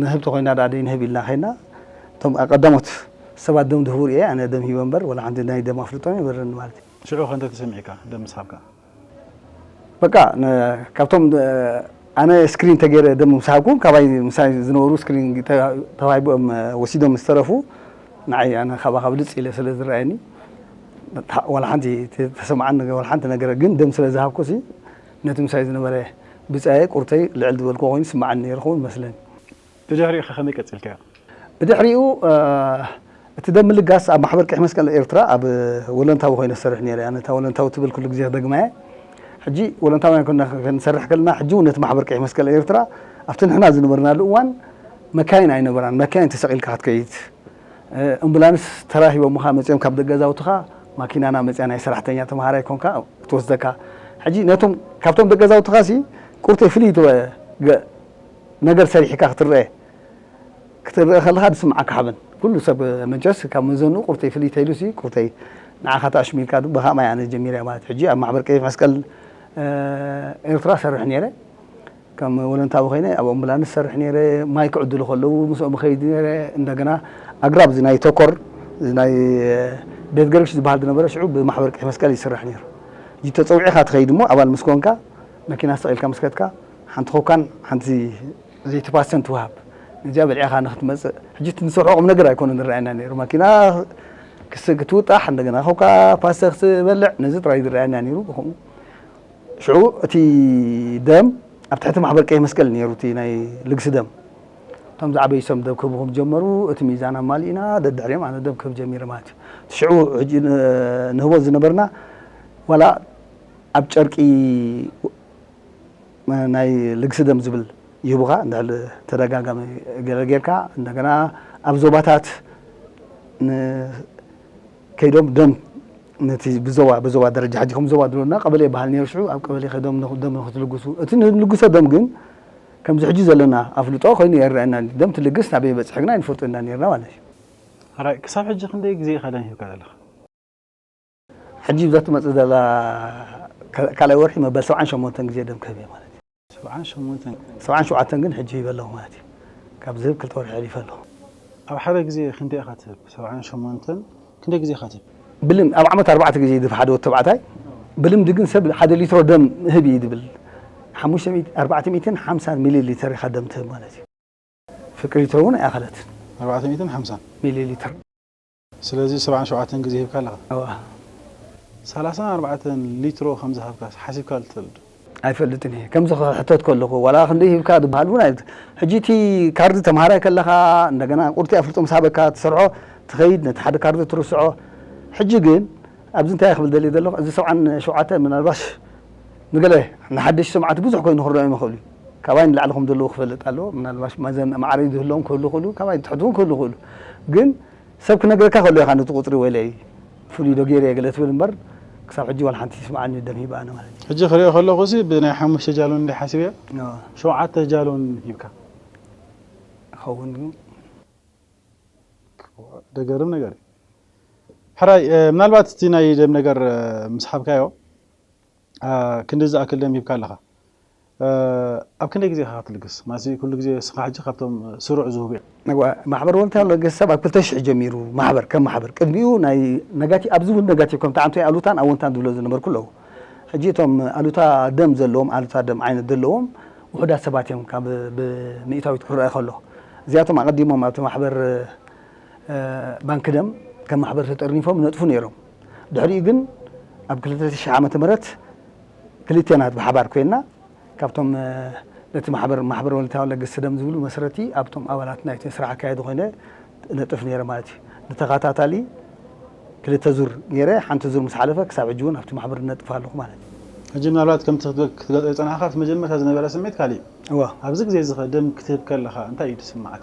ንህብ ተኾይና ደኣ ደይ ንህብ ኢልና ኸይና እቶም ቀዳሞት ሰባት ደም ድህቡ ርኤ ኣነ ደም ሂበ እምበር ወላ ሓንቲ ናይ ደም ኣፍልጦ ይበረኒ ማለት እዩ። ሽዑ ከንተ ተሰሚዕካ ደም ምስሃብካ? በቃ ነ- ካብቶም እ፣ ኣነ ስክሪን ተገይረ ደም ምስ ሃብኩ ካባይ ምሳይ ዝነበሩ ስክሪን ተ- ተዋሂቦም እ፣ ወሲዶም ዝተረፉ ንዓይ ኣነ ካባኻ ብልፅ ኢለ ስለ ዝረኣየኒ ታ- ዋላ ሓንቲ ተ- ተሰምዓኒ ነገር ዋላ ሓንቲ ነገር ግን ደም ስለ ዝሃብኩ ሲ ነቲ ምሳይ ዝነበረ ብፃየ ቁርተይ ልዕል ዝበልኩ ኮይኑ ስምዓኒ ነይሩ ክውን መስለኒ። ብድሕሪኡ ከ ከመይ ቀፂልካዮ? ብድሕሪኡ እቲ ደም ምልጋስ ኣብ ማሕበር ቀይሕ መስቀል ኤርትራ ኣብ ወለንታዊ ኮይነ ዝሰርሕ ነይረ። ኣነ እታ ወለንታዊ ትብል ኩሉ ግዜ ክደግማ እየ። ሕጂ ወለንታውያን ኮና ክንሰርሕ ከለና ሕጂ እውን ነቲ ማሕበር ቀይሕ መስቀል ኤርትራ ኣብቲ ንሕና ዝነበርናሉ እዋን መካይን ኣይነበራን። መካይን ተሰቒልካ ክትከይድ ኣምቡላንስ ተራሂቦምኻ መፅኦም ካብ ደገዛውትኻ ማኪናና መፅያ ናይ ሰራሕተኛ ተምሃራይ ኮንካ ክትወስደካ ሕጂ ነቶም ካብቶም ደገዛውትኻ ሲ ቁርተይ ፍልይ ትበ- ነገር ሰሪሕካ ክትረአ ክትረአ ከለኻ ዝስምዓካ ሓበን ኩሉ ሰብ መቸስ ካብ መዘንኡ ቁርተይ ፍልይ ተይሉ ሲ ቁርተይ ንዓኻ ተኣሽሚልካ ዱ ብኻማይ ኣነ ጀሚረ ማለት ሕጂ ኣብ ማሕበር ቀይሕ መስቀል ኤርትራ ሰርሕ ነይረ ከም ወለንታዊ ኮይነ ኣብ ኣምቡላንስ ሰርሕ ነይረ ማይ ክዕድሉ ከለዉ ምስኦም ኸይድ ነይረ እንደገና ኣግራብ እዚ ናይ ተኮር እዚ ናይ ቤት ገርግሽ ዝበሃል ዝነበረ ሽዑ ብማሕበር ቀይሕ መስቀል ይስራሕ ነይሩ ተፀውዒኻ ትኸይድ እሞ ኣባል ምስ ኮንካ መኪና ስቕ ኢልካ ምስ ከድካ ሓንቲ ኮካን ሓንቲ ዘይቲ ፓስተን ትወሃብ ነዚኣ በሊዕኻ ንክትመፅእ ሕጂ እቲ ንሰርሖ ቁም ነገር ኣይኮነ ዝረኣየና ነይሩ ማኪና ክትውጣሕ እንደገና ኮካ ፓስተ ክትበልዕ ነዚ ጥራይ ዝረኣየና ነይሩ ብከምኡ ሽዑ እቲ ደም ኣብ ትሕቲ ማሕበር ቀይሕ መስቀል ነይሩ እቲ ናይ ልግሲ ደም እቶም ዝዓበዩ ሰብ ደም ክህቡ ከም ጀመሩ እቲ ሚዛን ኣማሊእና ደድሕሪኦም ኣነ ደም ክህብ ጀሚረ ማለት እዩ እቲ ሽዑ ሕጂ ንህቦ ዝነበርና ዋላ ኣብ ጨርቂ ናይ ልግሲ ደም ዝብል ይህቡኻ እንድሕር ተደጋጋሚ ገለ ጌርካ እንደገና ኣብ ዞባታት ከይዶም ደም ነቲ ብዞባ ብዞባ ደረጃ ሕጂ ከም ዞባ ድሎና ቀበሌ ይበሃል ነይሩ ሽዑ ኣብ ቀበሌ ከይዶም ደም ንክትልግሱ እቲ ንልግሶ ደም ግን ከምዚ ሕጂ ዘለና ኣፍልጦ ኮይኑ የረአና ደም ትልግስ ናበይ በፅሒ ግና ይንፈልጦ ኢና ነርና ማለት እዩ ሕራይ ክሳብ ሕጂ ክንደይ ግዜ ኢኻ ደም ሂብካ ዘለኻ ሕጂ ብዛ ትመፅእ ዘላ ካልኣይ ወርሒ መበል ሰብዓን ሸሞንተን ግዜ ደም ክህብ እየ ማለት እዩ ሰብዓን ሸሞንተን ሰብዓን ሸውዓተን ግን ሕጂ ሂበ ኣለኹ ማለት እዩ ካብ ዝህብ ክልተ ወርሒ ሕሊፈ ኣለኹ ኣብ ሓደ ግዜ ክንደይ ኢኻ ትህብ ሰብዓን ሸሞንተን ክንደይ ግዜ ኢኻ ትህብ ብልም ኣብ ዓመት ኣርባዕተ ግዜ ይድብ ሓደ ወዲ ተባዕታይ ብልምዲ ግን ሰብ ሓደ ሊትሮ ደም ህብ እዩ ዝብል ሓሙሽተ ሚእቲ ኣርባዕተ ሚእትን ሓምሳን ሚሊ ሊተር ኢኻ ደም ትህብ ማለት እዩ ፍቅሪ ሊትሮ እውን ኣይኣኸለትን ኣርባዕተ ሚእትን ሓምሳን ሚሊ ሊትር ስለዚ ሰብዓን ሸውዓተን ግዜ ሂብካ ኣለኻ እዋ ሰላሳን ኣርባዕተን ሊትሮ ከም ዝሃብካ ሓሲብካ ትፈልጥ ዶ? ኣይፈልጥን እየ ከምዚ ክሕተት ከለኹ ዋላ ክንደይ ሂብካ ዝበሃል እውን ኣይት- ሕጂ እቲ ካርዲ ተምሃራይ ከለኻ እንደገና ቁርቲ ኣፍልጦ ምስ ሃበካ ትሰርሖ ትኸይድ ነቲ ሓደ ካርዲ ትርስዖ ሕጂ ግን ኣብዚ እንታይ ክብል ደልየ ዘለኹ እዚ ሰብዓን ሸውዓተ ምናልባሽ ንገለ ንሓደሽ ሰምዓት ብዙሕ ኮይኑ ክረኦም ይኽእሉ እዩ ካባይ ንላዕሊ ከም ዘለዉ ክፈልጥ ኣለዎ ምናልባሽ መዘን ማዕረይ ዝህልዎም ክህሉ ይኽእሉ ካባይ ትሕት እውን ክህሉ ይኽእሉ ግን ሰብ ክነግረካ ከሎ ኢኻ ነቲ ቁፅሪ ወይለይ ፍሉይ ዶ ገይረ እየ ገለ ትብል እምበር ክሳብ ሕጂ ዋላ ሓንቲ ይስምዓኒ ደም ሂባ ኣነ ማለት እዩ ሕጂ ክሪኦ ከለኹ ሲ ብናይ ሓሙሽተ ጃሎን እንደ ሓሲበ ሸውዓተ ጃሎን ሂብካ ይኸውን ግን ደገርም ነገር እዩ ሕራይ ምናልባት እቲ ናይ ደም ነገር ምስ ሓብካዮ ክንዲ ዝኣክል ደም ሂብካ ኣለኻ ኣብ ክንደይ ግዜ ኢኻ ክትልግስ ማለት ኩሉ ግዜ እስኻ ሕጂ ካብቶም ስሩዕ ዝህቡ እዮም ማሕበር ወልታ ለገስ ሰብ ኣብ ክልተ ሽሕ ጀሚሩ ማሕበር ከም ማሕበር ቅድሚኡ ናይ ነጋቲ ኣብዚ እውን ነጋቲቭ ከምቲ ዓንቶ ኣሉታን ኣወንታን ዝብሎ ዝነበርኩ ኣለዉ ሕጂ እቶም ኣሉታ ደም ዘለዎም ኣሉታ ደም ዓይነት ዘለዎም ውሑዳት ሰባት እዮም ካብ ብምእታዊት ክረአ ከሎ እዚኣቶም ኣቐዲሞም ኣብቲ ማሕበር ባንክ ደም ከም ማሕበር ተጠርኒፎም ነጥፉ ነይሮም ድሕሪኡ ግን ኣብ ክልተ ሽሕ ዓመተ ምህረት ክልቴና ብሓባር ኮይና ካብቶም ነቲ ማሕበር ማሕበር ወለንታዊ ለገስቲ ደም ዝብሉ መስረቲ ኣብቶም ኣባላት ናይቲ ስራሕ ኣካየዲ ኮይነ ነጥፍ ነይረ ማለት እዩ ንተኸታታሊ ክልተ ዙር ገይረ ሓንቲ ዙር ምስ ሓለፈ ክሳብ ሕጂ እውን ኣብቲ ማሕበር ነጥፍ ኣለኹ ማለት እዩ ሕጂ ምናልባት ከምቲ ክትገልጾ ዝጸናሕካ ኣብቲ መጀመርታ ዝነበረ ስምዒት ካሊእ እዩ እዋ ኣብዚ ግዜ እዚ ኸ ደም ክትህብ ከለኻ እንታይ እዩ ዝስምዓካ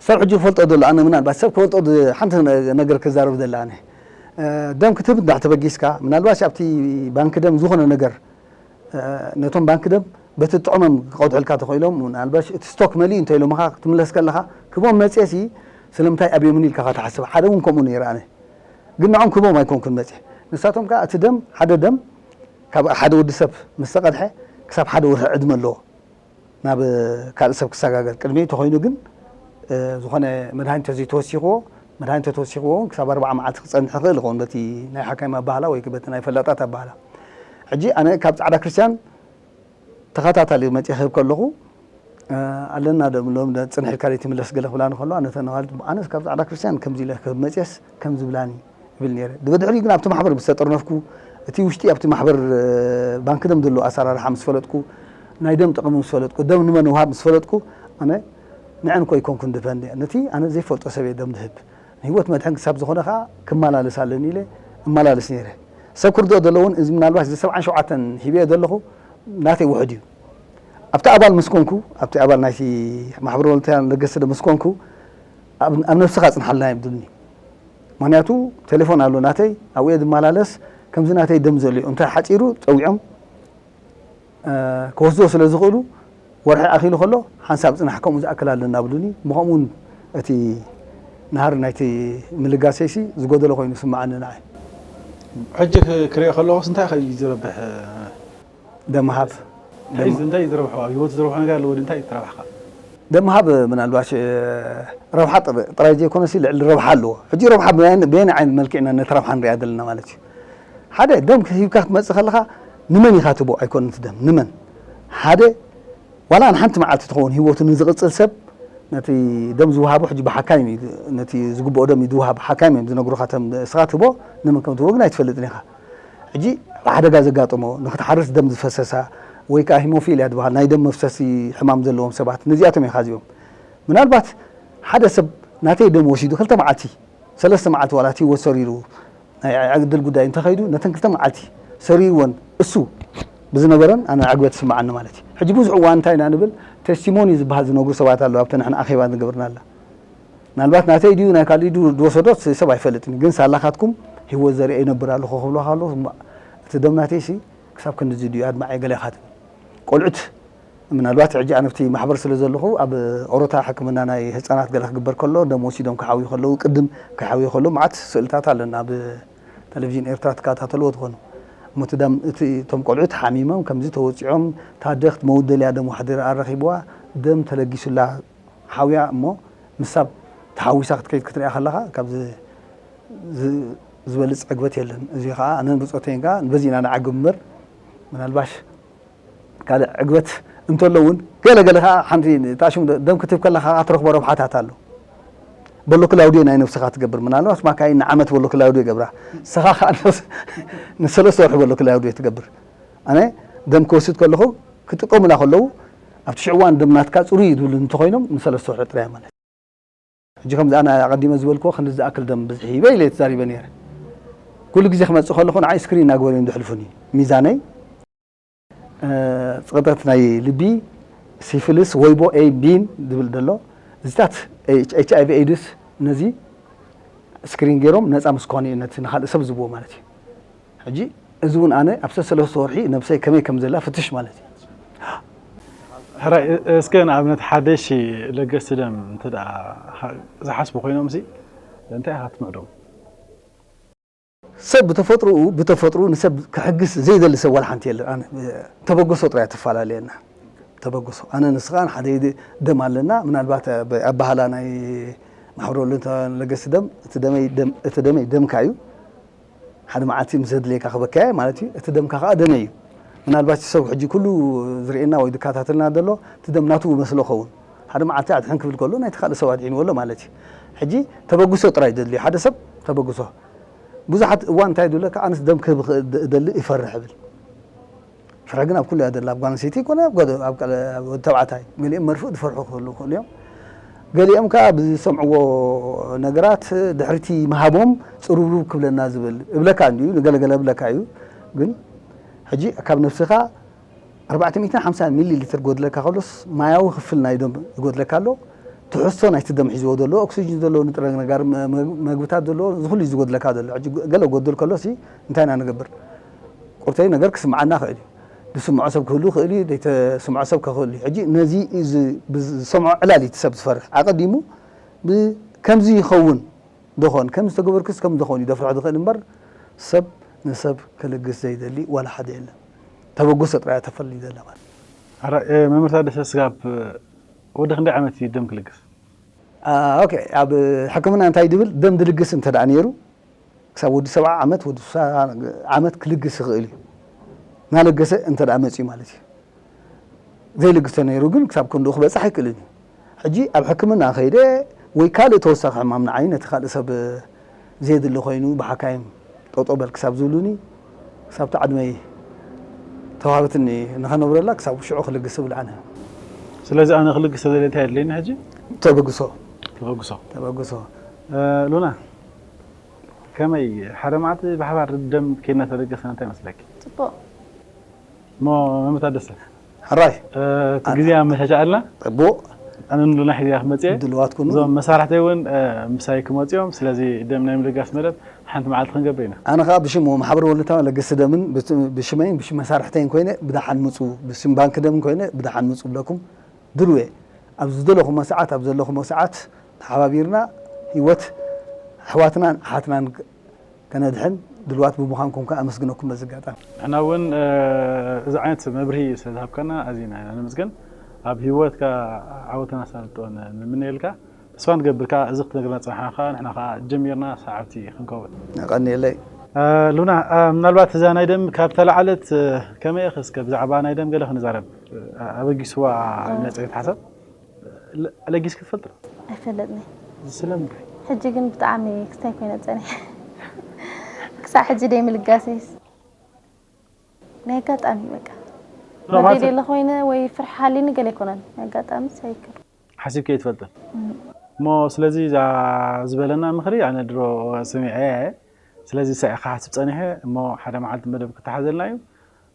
ሰብ ሕጂ ክፈልጦ ዘሎ ኣነ ምናልባት ሰብ ክፈልጦ ሓንቲ ነገር ክዛረብ ዘላ ኣነ ደም ክትህብ እንዳ ተበጊስካ ምናልባት ኣብቲ ባንክ ደም ዝኾነ ነገር ነቶም ባንክ ደም በቲ ጥዑሞም ክቐድሑልካ ተኽኢሎም ምናልባሽ እቲ ስቶክ መሊኡ እንተ ኢሎምኻ ክትምለስ ከለኻ ክቦም መፅየሲ ስለምንታይ ኣብዮምን ኢልካ ኢኻ ትሓስብ? ሓደ እውን ከምኡ ነይረ ኣነ። ግን ንዖም ክህቦም ኣይኮንኩን መጺአ። ንሳቶም ከኣ እቲ ደም፣ ሓደ ደም ካብ ሓደ ወዲ ሰብ ምስ ተቐድሐ ክሳብ ሓደ ወርሒ ዕድመ ኣለዎ። ናብ ካልእ ሰብ ክሰጋገር ቅድሚ ተኾይኑ ግን፣ እ፣ ዝኾነ መድሃኒት ተዘይተወሲኽዎ፣ መድሃኒት ተተወሲኽዎ እውን ክሳብ ኣርብዓ መዓልቲ ክጸንሕ ይኽእል ይኸውን በቲ ናይ ሓካይም ኣበሃላ ወይ በቲ ናይ ፈላጣት ኣበሃላ። ሕጂ ኣነ ካብ ጻዕዳ ክርስቲያን ተኸታታሊ መጺአ ክህብ ከለኹ፣ እ፣ ኣለና ዶ እብሎም፣ ዶ ጽንሕ ኢልካ ደይ ትምለስ ገለ ክብላኒ ከለዋ፣ ነተን ኣዋልድ ኣነስ ካብ ጻዕዳ ክርስቲያን ከምዚ ኢለ ክህብ መጺአስ ከምዚ ብላኒ ይብል ነይረ። ብድሕሪኡ ግን ኣብቲ ማሕበር ምስ ተጠርነፍኩ፣ እቲ ውሽጢ ኣብቲ ማሕበር፣ እ፣ ባንክ ደም ዘሎ ኣሰራርሓ ምስ ፈለጥኩ፣ ናይ ደም ጥቕሚ ምስ ፈለጥኩ፣ ደም ንመን ውሃብ ምስ ፈለጥኩ፣ ኣነ ንዐን እኮ ኣይኮንኩን ድፈንድ እየ። ነቲ ኣነ ዘይፈልጦ ሰብ እየ ደም ድህብ። ንህይወት መድሕን ክሳብ ዝኾነ ከኣ ክመላለስ ኣለኒ ኢለ እመላለስ ነይረ። ሰብ ክርድኦ ዘለዎ እውን እዚ ምናልባት እዚ ሰብዓን ሸውዓተን ሂበዮ ዘለኹ ናተይ ውሑድ እዩ። ኣብቲ ኣባል ምስ ኮንኩ፣ ኣብቲ ኣባል ናይቲ ማሕበር ወለንተርያን ለገስቲ ደም ምስ ኮንኩ፣ ኣብ፣ ኣብ ነብስኻ ጽንሓልና ይብሉኒ። ምኽንያቱ ቴሌፎን ኣሎ ናተይ፣ ኣብኡ እየ ዝመላለስ። ከምዚ ናተይ ደም ዘልዩ እንተ ሓጺሩ ጸዊዖም፣ እ፣ ክወስድዎ ስለ ዝኽእሉ፣ ወርሒ ኣኺሉ ከሎ ሓንሳብ ጽናሕ ከምኡ ዝኣክል ኣለና ብሉኒ። ብኸምኡ እውን እቲ ናህሪ ናይቲ ምልጋሰይሲ ዝጎደሎ ኮይኑ ይስምዓኒ ንዓይ። ሕጂ ክ-፣ ክሪኦ ከለኹስ እንታይ ከ እዩ ዝረብሕ? ደም ምሃብ። እንታይ እዩ፣ እንታይ እዩ ዝረብሖ? ኣብ ህይወት ዝረብሖ ነገር ኣለዎ ድዩ? እንታይ እዩ እቲ ረብሓ? ደም ምሃብ ምናልባሽ፣ እ፣ ረብሓ ጥር-፣ ጥራይ ዘይኮነሲ ልዕሊ ረብሓ ኣለዎ። ሕጂ ረብሓ ብየን-፣ በየናይ ዓይነት መልክዕ ኢና ነቲ ረብሓ ንሪኣ ዘለና ማለት እዩ። ሓደ ደም ሂብካ ክትመጽእ ከለኻ ንመን ኢኻ ትቦ ኣይኮነን እቲ ደም፣ ንመን? ሓደ ዋላ ንሓንቲ መዓልቲ ትኸውን ህይወቱ ንዝቕጽል ሰብ ነቲ ደም ዝወሃቦ ሕጂ ብሓካይም እዩ፣ ነቲ ዝግብኦ ደም እዩ ዝወሃብ፣ ሓካይም እዮም ዝነግሩኻ፣ እቶም እስኻ ትቦ ንመን ከም ትቦ ግን ኣይትፈልጥን ኢኻ። ሕጂ ኣብ ሓደጋ ዘጋጠሞ፣ ንኽትሓርስ ደም ዝፈሰሳ፣ ወይ ከኣ ሂሞፊልያ ዝበሃል ናይ ደም መፍሰሲ ሕማም ዘለዎም ሰባት፣ ነዚኣቶም ኢኻ እዚኦም። ምናልባት ሓደ ሰብ ናተይ ደም ወሲዱ ክልተ መዓልቲ፣ ሰለስተ መዓልቲ ዋላ እቲ ህይወት ሰሪሩ፣ ናይ ዕድል ጉዳይ እንተኸይዱ፣ ነተን ክልተ መዓልቲ ሰሪርወን እሱ ብዝነበረን ኣነ ዕግበት ይስምዓኒ ማለት እዩ። ሕጂ ብዙሕ እዋን እንታይ ኢና ንብል፣ ቴስቲሞኒ ዝበሃል ዝነግሩ ሰባት ኣለዉ፣ ኣብቲ ንሕና ኣኼባ ዝገብርናላ። ምናልባት ናተይ ድዩ ናይ ካልእ ድዩ ዝወሰዶ ሰብ ኣይፈልጥን እዩ። ግን ሳላኻትኩም ህይወት ዘርኢ ይነብር ኣለኹ ክብሉኻ ኣለዉ። እሞ እቲ ደም ናተይሲ ክሳብ ክንድዚ ድዩ ኣድማዒ ገለ ኢኻ ትብል። ቆልዑት ምናልባት ሕጂ ኣነ ኣብቲ ማሕበር ስለ ዘለኹ ኣብ ኦሮታ ሕክምና ናይ ህጻናት ገለ ክግበር ከሎ ደም ወሲዶም ክሓውዩ ከለዉ ቅድም ክሓውዩ ከለዉ መዓት ስእልታት ኣለና ኣብ ቴሌቪዥን ኤርትራ ትከታተልዎ ትኾኑ። እሞ እቲ ደም እቲ እቶም ቆልዑት ሓሚሞም ከምዚ ተወጺዖም ታደኽት መውደልያ ደም ዋሕዲ ኣረኺብዋ ደም ተለጊሱላ ሓውያ እሞ ምሳብ ተሓዊሳ ክትከይድ ክትሪኣ ከለኻ ካብዚ ዝ-፣ ዝበልጽ ዕግበት የለን። እዚ ኸኣ ኣነን ብጾተይን ከኣ በዚ ኢና ንዓግብ እምበር ምናልባሽ ካልእ ዕግበት እንተሎ እውን ገለ ገለ ኸኣ ሓንቲ እታ ሽም ደ-፣ ደም ክትህብ ከለኻ ኸኣ ትረኽቦ ረብሓታት ኣሎ። በሎ ክላውድዮ ናይ ነብስኻ ትገብር። ምናልባት ማካይን ንዓመት በሎ ክላውድዮ ይገብራ። ንስኻ ኸኣ ንስ-፣ ንሰለስተ ወርሒ በሎ ክላውድዮ ትገብር። ኣነ ደም ክወስድ ከለኹ ክጥቀሙላ ከለዉ ኣብቲ ሽዑ እዋን ደም ናትካ ጽሩይ እዩ ዝብሉ እንተኾይኖም ንሰለስተ ወርሒ ጥራይ ማለት እዩ። ሕጂ ከምዚ ኣነ ኣቐዲመ ዝበልክዎ ክንዲ ዝኣክል ደም ብዝሒ ሂበ ኢለ እየ ተዛሪበ ነይረ። ኩሉ ግዜ ክመጽእ ከለኹ ንዓይ ስክሪን እናገበሩ እዮም ዘሕልፉኒ። ሚዛነይ፣ እ፣ ጽቕጠት ናይ ልቢ፣ ሲፊልስ፣ ወይቦ ኤ ቢን ዝብል ዘሎ፣ እዚታት ኤች-፣ ኤች ኣይ ቪ ኤድስ ነዚ ስክሪን ገይሮም ነጻ ምስ ኮኑ እዩ ነቲ ንኻልእ ሰብ ዝብዎ ማለት እዩ። ሕጂ እዚ እውን ኣነ ኣብ ሰለስተ ወርሒ ነብሰይ ከመይ ከም ዘላ ፍትሽ ማለት እዩ። ሕራይ፣ እ-፣ እስከ ንኣብነት ሓደሽ ለገስቲ ደም እንተ ደኣ ካ-፣ ዝሓስቡ ኮይኖምሲ እንታይ ኢኻ ትምዕዶም? ሰብ ብተፈጥሮኡ፣ ብተፈጥሮኡ ንሰብ ክሕግዝ ዘይደሊ ሰብ ዋላ ሓንቲ የለን። ኣነ፣ እ፣ ተበገሶ ጥራይ ትፈላለየና። ተበገሶ። ኣነ ንስኻን ሓደ ኢድ ደም ኣለና። ምናልባት ኣብ ኣበሃላ ናይ ማሕበረ ወለንታውያን ለገስቲ ደም፣ እቲ ደመይ ደም፣ እቲ ደመይ ደምካ እዩ። ሓደ መዓልቲ ምስ ዘድልየካ ክበክያ ማለት እዩ። እቲ ደምካ ከኣ ደመይ እዩ። ምናልባት ሰብ ሕጂ ኩሉ ዝርእየና ወይ ዝከታተልና ዘሎ እቲ ደም ናቱ መስሎ ኸውን። ሓደ መዓልቲ ኣድሕን ክብል ከሎ ናይቲ ካልእ ሰብ ኣድሒንዎ ኣሎ ማለት እዩ። ሕጂ ተበግሶ ጥራይ ዘድልዮ ሓደ ሰብ ተበግሶ። ብዙሓት እዋን እንታይ ይብለካ፣ ኣነስ ደም ክህብ ክእል እደሊ ይፈርሕ እብል። ፍርሒ ግን ኣብ ኩሉ እያ ዘላ፣ ኣብ ጓል ኣንስተይቲ ይኮነ ኣብ ጓል-፣ ኣብ ቃል-፣ ኣብ ወዲ ተባዕታይ። ገሊኦም መርፍእ ዝፈርሑ ክህልዉ ይኽእሉ እዮም። ገሊኦም ከኣ ብዝሰምዕዎ ነገራት ድሕሪቲ ምሃቦም ጽሩብሩብ ክብለና ዝብል እብለካ እንድዩ፣ ንገለገለ እብለካ እዩ። ግን ሕጂ ካብ ነብስኻ ኣርባዕተ ሚእትን ሓምሳን ሚሊ ሊትር ክጎድለካ ከሎስ ማያዊ ክፍል ናይ ደም ይጎድለካ ኣሎ። ትሕዝቶ ናይቲ ደም ሒዝዎ ዘሎ፣ ኦክሲጅን ዘለዎ ንጥረ ነገር፣ መ-፣ መ-፣ መግብታት ዘለዎ፣ እዚ ኩሉ እዩ ዝጎድለካ ዘሎ። ሕጂ ገለ ክጎድል ከሎሲ እንታይ ኢና ንገብር? ቁርተይ ነገር ክስምዓና ይኽእል እዩ። ዝስምዖ ሰብ ክህሉ ይኽእል እዩ፣ ዘይተስምዖ ሰብ ክህሉ እዩ። ሕጂ ነዚ እዩ ዝ-፣ ብዝሰምዖ ዕላል እዩ እቲ ሰብ ዝፈርሕ። ኣቐዲሙ ብ-፣ ከምዚ ይኸውን ዶኾን፣ ከምዚ ተገበርክስ ከም ዶኾን እዩ ደፍርሖ ዝኽእል እምበር፣ ሰብ ንሰብ ክልግስ ዘይደሊ ዋላ ሓደ የለን። ተበግሶ ጥራይ እያ ተፈሊ ዘላ ማለት። ኣረ፣ እ፣ መምህር ታደሰ ስጋብ፣ እ፣ ወዲ ክንደይ ዓመት እዩ ደም ክልግስ? አ፣ ኦኬ፣ ኣብ ሕክምና እንታይ ድብል፣ ደም ድልግስ እንተ ደኣ ነይሩ፣ ክሳብ ወዲ ሰብዓ ዓመት፣ ወዲ ስሳ ዓመት ክልግስ ይኽእል እዩ። እናለገሰ እንተ ደኣ መጺኡ ማለት እዩ። ዘይልግስ ተነይሩ ግን ክሳብ ክንድኡ ክበጽሕ ኣይክእልን እዩ። ሕጂ ኣብ ሕክምና ከይደ ወይ ካልእ ተወሳኺ ሕማም ንዓይ ነቲ ካልእ ሰብ ዘየድሊ ኮይኑ ብሓካይም ጠጠው በል ክሳብ ዝብሉኒ፣ ክሳብቲ ዓድመይ ተዋህበትኒ ንኸነብረላ ክሳብ ሽዑ ክልግስ እብል ኣነ። ስለዚ ኣነ ክልግስ ተደልየ እንታይ የድልየኒ ሕጂ? ተበግሶ። ተበግሶ። ተበግሶ። እ፣ ሉና፣ ከመይ ሓደ መዓልቲ ብሓባር ደም ኬድና ተለገስና እንታይ ይመስለኪ? ጽቡቕ። እሞ መምህር ታደሰ፣ ሕራይ። እ፣ እቲ ኣነ ግዜ ኣመቻችኣልና። ጽቡቕ። ኣነ ንሉና ሒዘያ ክመጽእ እየ። ድልዋት ኩኑ። እዞም መሳርሕተይ እውን፣ እ፣ ምሳይ ክመጹ እዮም። ስለዚ ደም ናይ ምልጋስ መደብ ሓንቲ መዓልቲ ክንገብር ኢና። ኣነ ኸኣ ብሽም ማሕበር ወለንታዊ ለገስቲ ደምን ብት-፣ ብሽመይን ብሽም መሳርሕተይን ኮይነ ብደሓን ምጹ፣ ብሽም ባንኪ ደምን ኮይነ ብደሓን ምጹ ብለኩም ድልው እየ። ኣብ ዝደለኹሞ ሰዓት፣ ኣብ ዘለኹሞ ሰዓት ተሓባቢርና ህይወት ኣሕዋትናን ኣሓትናን ከነድሕን ድልዋት ብምዃንኩም ከኣ ኣመስግነኩም በዚ ኣጋጣሚ። ንሕና እውን፣ እ፣ እዚ ዓይነት መብርሂ ስለ ዝሃብካና ኣዚና ኢና ነመስግን። ኣብ ህይወትካ ዓወትን ኣሳልጦን ንምነየልካ። ተስፋ ንገብር ከኣ እዚ ክትነግረና ዝጸናሕካ ንሕና ከኣ ጀሚርና ሰዓብቲ ክንከውን። የቐንየለይ። እ፣ ሉና፣ እ፣ ምናልባት እዛ ናይ ደም ካብ ተላዓለት፣ እ፣ ከመይ ኢኺ እስከ ብዛዕባ ናይ ደም ገለ ክንዛረብ፣ እ፣ ኣበጊስዋ እ። መጸ ሓሳብ? ለ-፣ ለጊስኪ ትፈልጢ ዶ? ኣይፈልጥን እየ። ስለምንታይ? ሕጂ ግን ብጣዕሚ ክስታይ ኮይነ ጸኒሐ። ክሳዕ ሕጂ ደይ ምልጋሰይስ። ናይ ኣጋጣሚ በቃ። ኖ፣ ማለት መደይ ደለ ኮይነ ወይ ፍርሒ ሃሊኒ ገለ ኣይኮነን። ናይ ኣጋጣሚ ሳይክል። ሓሲብኪ ኣይትፈልጥን? እም። እሞ ስለዚ እዛ ዝበለና ምኽሪ ኣነ ድሮ ሰሚዐ እየ። ስለዚ ሳይ ክሓስብ ጸኒሐ እሞ ሓደ መዓልቲ መደብ ክተሓዘልና እዩ።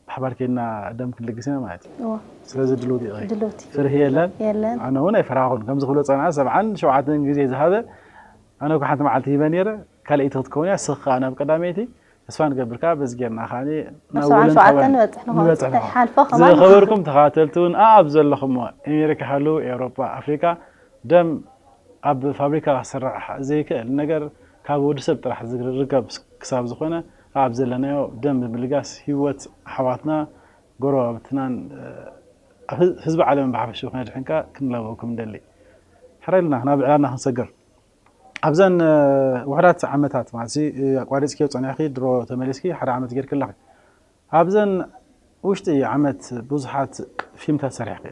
ብሓባር ኬድና ደም ክንልግስ ኢና ማለት እዩ። እወ። ስለዚ ድልውቲ ኢኺ? ድልውቲ። ፍርሂ የለን? የለን። ኣነ እውን ኣይፈራኹን። ከምዚ ክብሎ ጸንዐ ሰብዓን ሸውዓተን ግዜ ዝሃበ፣ ኣነ እኮ ሓንቲ መዓልቲ ሂበ ነይረ፣ ካልኣይቲ ክትከውን እያ፣ ንስኺ ከኣ ናብ ቀዳመይቲ። ተስፋ ንገብር ከኣ በዚ ጌርና ከኣ ናብ ናብ ሰብዓን ወለንታውያን ሸውዓተን ንበጽሕ ንኸውን። ንበጽሕ ንኸውን። ይሓልፎ ከማን። ዝኸበርኩም ተኸታተልቲ እውን ኣብ ዘለኹሞ፣ ኣሜሪካ ሃሉ፣ ኤውሮጳ፣ ኣፍሪቃ፣ ደም ኣብ ፋብሪካ ክስራሕ ዘይክእል ነገር ካብ ወዲ ሰብ ጥራሕ ዝርከብ ክሳብ ዝኾነ ኣብ ዘለናዮ ደም ብምልጋስ ህይወት ኣሕዋትና፣ ጎረባብትናን፣ እ፣ ህዝ-፣ ህዝቢ ዓለምን ብሓፈሽኡ ክነድሕን ከኣ ክንላበወኩም ንደሊ። ሕራይ ሉና፣ ናብ ዕላልና ክንሰግር። ኣብዘን፣ እ፣ ውሑዳት ዓመታት ማለት ሲ፣ እ፣ ኣቋሪጽክዮ ጸኒሕኪ፣ ድሮ ተመሊስኪ፣ ሓደ ዓመት ጌርኪ ኣለኺ። ኣብዘን ውሽጢ ዓመት ብዙሓት ፊልምታት ሰሪሕኪ።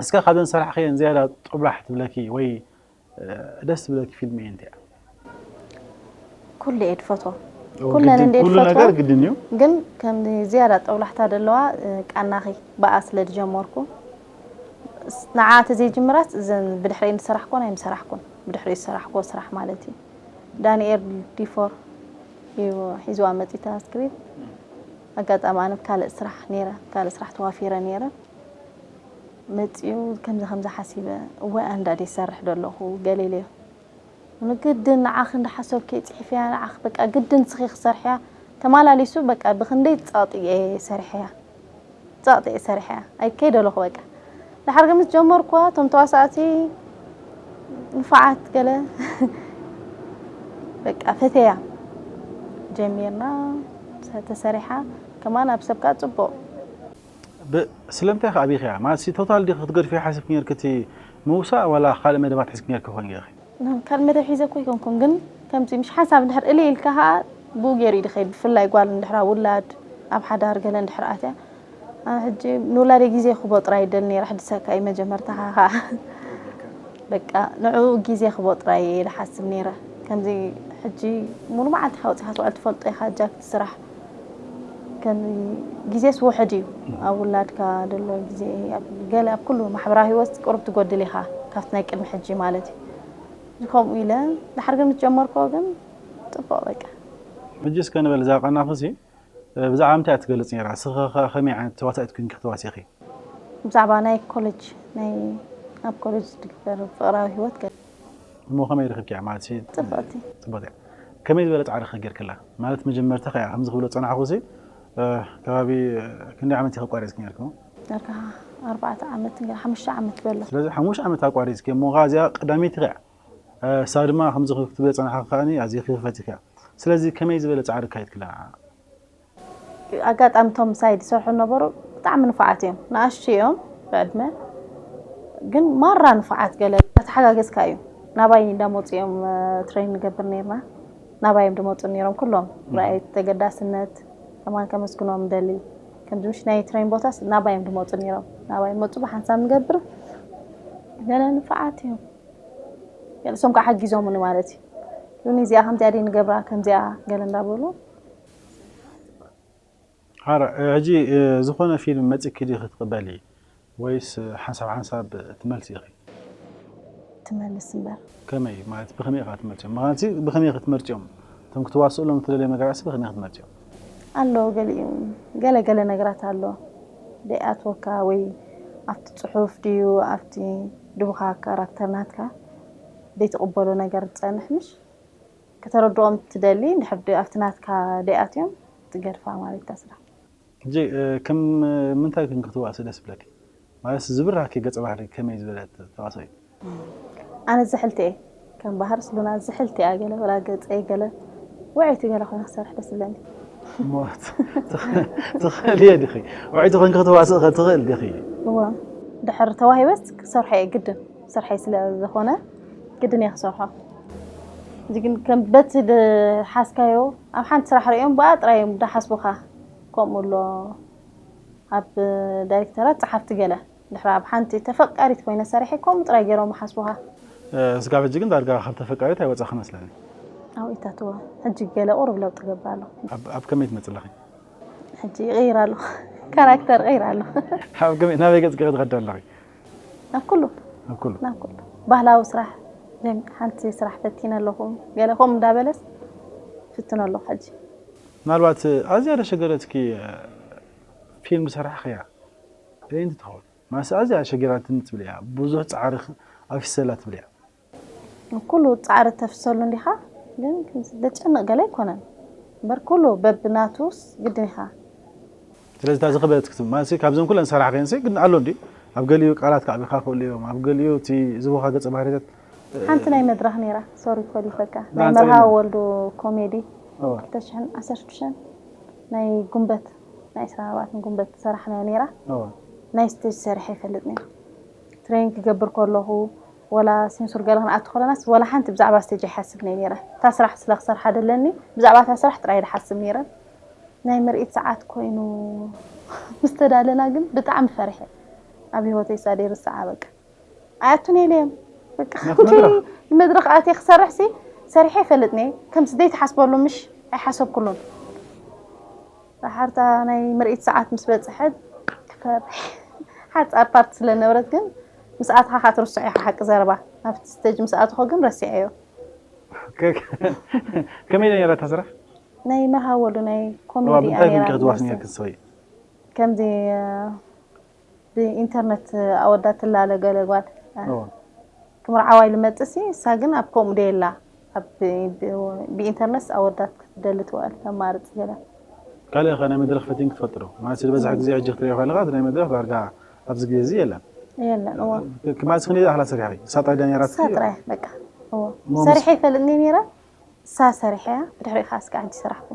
እስከ ካብዘን ዝሰራሕክየን ዝያዳ ጦብላሕ ትብለኪ ወይ፣ እ፣ ደስ ትብለኪ ፊልም እየን እንታይ እያ? ኩሉ እየ ዝፈትዎ። ኦ፣ ኩለን ግድን፣ እንደ ኩሉ ዝፈትዎ፣ ነገር ግድን እዩ። ግን ከም ዝያዳ ጦብላሕታ ዘለዋ፣ እ፣ ቃናኺ ብኣ ስለ ዝጀመርኩ፣ ስ-፣ ንዓ ተዘይጅምራስ እዘን ብድሕረይ ዝሰራሕክወን ኣይምሰራሕኩን። ብድሕረይ ዝሰራሕክዎ ስራሕ ማለት እዩ። ዳንኤል ዲፎር እዩ ሒዝዋ መጺእታ ስክሪፕት። ኣጋጣሚ ኣነ ኣብ ካልእ ስራሕ ነይረ፣ ካልእ ስራሕ ተዋፊረ ነይረ። መጺኡ ከምዚ ከምዚ ሓሲበ፣ እወ ኣንዳዲ ይሰርሕ ዶ ኣለኹ፣ ገለ ኢለዮ። ንግድን ንዓኺ እንዳሓሰብኪ ጽሒፍያ፣ ንዓኺ በቃ ግድን ንስኺ ክሰርሕያ። ተማላሊሱ በቃ ብኽንደይ ጸቕጢ እየ ሰሪሐያ። ጸቕጢ እየ ሰሪሐያ። ኣይከይደ ኣለኹ በቃ። ድሓር ግን ምስ ጀመርኩዋ፣ እቶም ተዋሳእቲ ንፉዓት ገለ በቃ ፈተያ። ጀሚርና፣ ተሰሪሓ፣ ከማን ኣብ ሰብ ከኣ ጽቡቕ። ብ-፣ ስለምንታይ ከ ኣቢኽያ? ማለት ሲ ቶታል ዲኺ ክትገድፍዮ ሓሲብኪ ነይርኪ እቲ ምውሳእ ዋላ ካልእ መደባት ሒዝኪ ነይርኪ ኮን ጌርኪ? ካልእ መደብ ሒዘ እኮ ኣይኮንኩን፣ ግን ከምዚ ምሽ ሓንሳብ እንድሕር እልይ ኢልካ ኸዓ ብኡ ገይሩ እዩ ዝኸይድ። ብፍላይ ጓል እንድሕራ ውላድ ኣብ ሓዳር ገለ እንድሕር ኣትያ፣ ኣነ ሕጂ ንውላደይ ግዜ ክቦ ጥራይ ይደሊ ነይረ። ሕድሰካ እዩ መጀመርታኻ ኸዓ። በቃ ንዕኡ ግዜ ክቦ ጥራይ እየ ዝሓስብ ነይረ። ከምዚ ሕጂ ሙሉ መዓልቲ ሓውፂኻ ትውዕል ትፈልጦ ኢኻ፣ ጃክቲ ስራሕ ከም ግዜስ ውሕድ እዩ። ኣብ ውላድካ ዘሎ ግዜ፣ ኣብ ገለ፣ ኣብ ኩሉ ማሕበራዊ ህይወት ቁሩብ ትጎድል ኢኻ፣ ካብቲ ናይ ቅድሚ ሕጂ ማለት እዩ። ከምኡ ኢለ፣ ድሓር ግን ምስ ጀመርክዎ ግን ጽቡቕ በቃ። ሕጂ እስከ ንበል እዛ ቃናኺሲ፣ እ፣ ብዛዕባ ምንታይ እያ ትገልጽ ነይራ? ንስኺ ኸ ከመይ ዓይነት ተዋሳኢት ኮይንኪ ክትዋስኢ ኢኺ? ብዛዕባ ናይ ኮሌጅ፣ ናይ ኣብ ኮሌጅ ዝግበር ፍቕራዊ ህይወት ገለ። እሞ ከመይ ረኺብኪያ? ማለት ሲ-፣ ጽብቕቲ። ጽብቕቲ እያ። ከመይ ዝበለ ጻዕሪ ከ ጌርክላ? ማለት መጀመርታ ከያ ከምዚ ክብሎ ጸናሕኩሲ፣ እ፣ ከባቢ፣ እ፣ ክንደይ ዓመት ኢኺ ኣቋሪጽኪ ኔርኪ? ዳርጋ ኣርባዕተ ዓመት፣ ሓሙሽተ ዓመት በሎ። ስለዚ ሓሙሽተ ዓመት ኣቋሪጽኪ፣ እሞ ከኣ እዚኣ ቀዳመይቲ ከያ? ሳብ ድማ ከምዚ ክትብል ጸናሕካ ከኣኒ ኣዝኺ ክፈትካ። ስለዚ ከመይ ዝበለ ጻዕሪ ኣካይድክላ? ኣጋጣሚ እቶም ምሳይ ዝሰርሑ ዝነበሩ ብጣዕሚ ንፉዓት እዮም። ንኣሽቱ እዮም ብዕድመ፣ ግን ማራ ንፉዓት። ገለ ተሓጋገዝካ እዩ። ናባይ እንዳመፁ እዮም ትሬን ንገብር ነርና። ናባይ እዮም ድመፁ ነይሮም ኩሎም። ራእይ ተገዳስነት ከማን ከመስግኖም ደሊ። ከምዚ ምሽ ናይ ትሬን ቦታስ ናባይ እዮም ድመፁ ነይሮም። ናባይ መፁ ብሓንሳብ ንገብር። ገለ ንፉዓት እዮም። ገለሶም ከዓ ሓጊዞምኒ ማለት እዩ። ግን እዚኣ ከምዚኣ ደይ ንገብራ ከምዚኣ ገለ እንዳበሉ ሓራ ሕጂ ዝኾነ ፊልም መፂኪ ዲ ክትቕበሊ ወይስ ሓንሳብ ሓንሳብ ትመልሲ ኢኺ? ትመልስ እምበር። ከመይ ማለት ብኸመይ ኢኻ ትመርፅዮም? ምኽንያቱ ብኸመይ ኢኻ ትመርፅዮም? እቶም ክትዋስእሎም እትደልዮም ነገራትሲ ብኸመይ ኢኻ ትመርፅዮም? ኣሎ ገሊኡ ገለ ገለ ነገራት ኣሎ ደይኣትወካ ወይ ኣብቲ ፅሑፍ ድዩ ኣብቲ ድቡኻ ካራክተር ናትካ ዘይትቕበሎ ነገር ዝፀንሕ ምሽ ከተረድኦም ትደሊ እንድሕር ድ- ኣብቲ ናትካ ደይኣትዮም ትገድፋ ማለት እታ ስራሕ። ሕጂ ከም ምንታይ ግን ክትዋእሲ ደስ ብለኪ? ማለት ዝብራኪ ገፀ ባህሪ ከመይ ዝበለት ተዋሳኢት? ኣነ ዝሕልቲ እየ ከም ባህር ስሉና ዝሕልቲ እያ ገለ ወላ ገፀይ ገለ ውዕይቲ ገለ ኮይነ ክሰርሕ ደስ ዝብለኒ። እሞ ትኽእልየ ዲኺ? ውዕይቲ ኮንኪ ክትዋስእ ከ ትኽእል ዲኺ? እዋ ድሕር ተዋሂበስ ክሰርሖ እየ ግድን ስርሐይ ስለ ዝኾነ ግድን እየ ክሰርሖ። እዚ ግን ከም በቲ ዝሓዝካዮ ኣብ ሓንቲ ስራሕ ሪኦም ብኣ ጥራይ እዮም ዝሓስቡኻ። ከምኡ ኣሎ ኣብ ዳይሬክተራት ጸሓፍቲ ገለ ድሕሪ ኣብ ሓንቲ ተፈቃሪት ኮይነ ሰሪሐ ከምኡ ጥራይ ገይሮም ይሓስቡኻ። ስጋብ ሕጂ ግን ዳርጋ ካብ ተፈቃሪት ኣይወፃኺ መስለኒ። ኣብኢታትዎ ሕጂ ገለ ቁሩብ ለውጢ ገብር ኣሎ። ኣብ- ኣብ ከመይ ትመፅእ ኣለኺ? ሕጂ ይቕይር ኣሎ ካራክተር ይቕይር ኣሎ። ኣብ ከመይ ናበይ ገፅኪ ክትኸዲ ኣለኺ? ናብ ኩሉ ኣብ ኩሉ ናብ ኩሉ ባህላዊ ስራሕ ሓንቲ ስራሕ ፈቲነ ኣለኹ ገለ ከምኡ እንዳበለስ ፍትን ኣለኹ ሕጂ። ምናልባት ኣዝያ ደሸገረትኪ ፊልም ዝሰራሕኽያ ኣየነይቲ ትኸውን? ማለት ኣዝያ ኣሸጊራትኒ ትብል እያ፣ ብዙሕ ፃዕሪ ኣፊሰላ ትብል እያ። ኩሉ ፃዕሪ ተፍሰሉ እንዲኻ ግን ዘጨንቕ ገለ ኣይኮነን እምበር ኩሉ በብናቱስ ግድን ኢኻ። ስለዚ እታ ዝኸበደት ክትብል ማለት ካብዘን ኩለን ዝሰራሕኽየን ግን ኣሎ እንዲ ኣብ ገሊኡ ቃላት ከዕቢኻ ክእሉ እዮም፣ ኣብ ገሊኡ እቲ ዝቦኻ ገፀ ባህሪታት ሓንቲ ናይ መድረኽ ነይራ ሶሪ ኮሊፈካ ናይ ናንፃ መርሃዊ ይመ- ወልዱ ኮሜዲ እወ፣ ክልተ ሽሕን ዓሰርተ ሽዱሽተን ናይ ጉንበት ናይ ዕስራን ኣርባዕተን ጉንበት ዝሰራሕናዮ ነይራ። እወ። ናይ ስቴጅ ሰሪሐ ይፈልጥ ነይረ። ትሬን ክገብር ከለኹ ወላ ሴንሱር ገለ ክንኣቱ ከለናስ ወላ ሓንቲ ብዛዕባ ስቴጅ ኣይሓስብን እየ ነይረ። እታ ስራሕ ስለ ክሰርሓ ደለኒ ብዛዕባ እታ ስራሕ ጥራይ ድሓስብ ነይረ። ናይ ምርኢት ሰዓት ኮይኑ ምስ ተዳለና ግን ብጣዕሚ ፈሪሐ። ኣብ ህይወተይ ሳደይ ርስዓ በቃ። ኣያቱን የለዮም በቃ ናብቲ መድረኽ? መድረኽ ኣትየ ክሰርሕ ሲ ሰሪሐ ይፈልጥኒ ከምዚ ዘይትሓስበሉ ምሽ ኣይሓሰብኩሉን። ዳሓርታ ናይ ምርኢት ሰዓት ምስ በፅሐት ክፈርሕ ሓፃር ፓርት ስለነበረት ግን ምስ ኣትኻ ካትርስዖ ኢኻ ሓቂ ዘረባ ኣብቲ ስቴጅ ምስ ኣትኾ ግን ረሲዐዮ። ከመይ ኢለ ነይራ እታ ስራሕ? ናይ መርሃ ወሉ ናይ ኮሜዲ ምንታይ ግን ክትዋስኒ ክትሰይ ከምዚ ብኢንተርነት ኣወዳት ትላለ ገለ ጓል እወ። ክምርዓዋ ኢሉ መፅእ ሲ እሳ ግን ኣብ ከምኡ ደየላ ኣብ ብኢንተርነት ኣወዳት ክትደሊ ትውዕል ተማርፅ ገለ ካልእ ኸ ናይ መድረኽ ፈቲን ክትፈልጥ ዶ ማለት ዝበዝሕ ግዜ ሕጂ ክትሪኦ ከለካ እቲ ናይ መድረኽ ዳርጋ ኣብዚ ግዜ እዚ የለን የለን እዎ ክማስ ክንደ ኣኽላ ሰሪሕኺ ሳጣ ዳኔራ እሳ ጥራይ በቃ እዎ ሞምስ- ሰሪሐ ይፈልጥኒ ነይረ እሳ ሰሪሐ እያ ብድሕሪኡ ከዓ እስከ ሕጂ ሰራሕኩ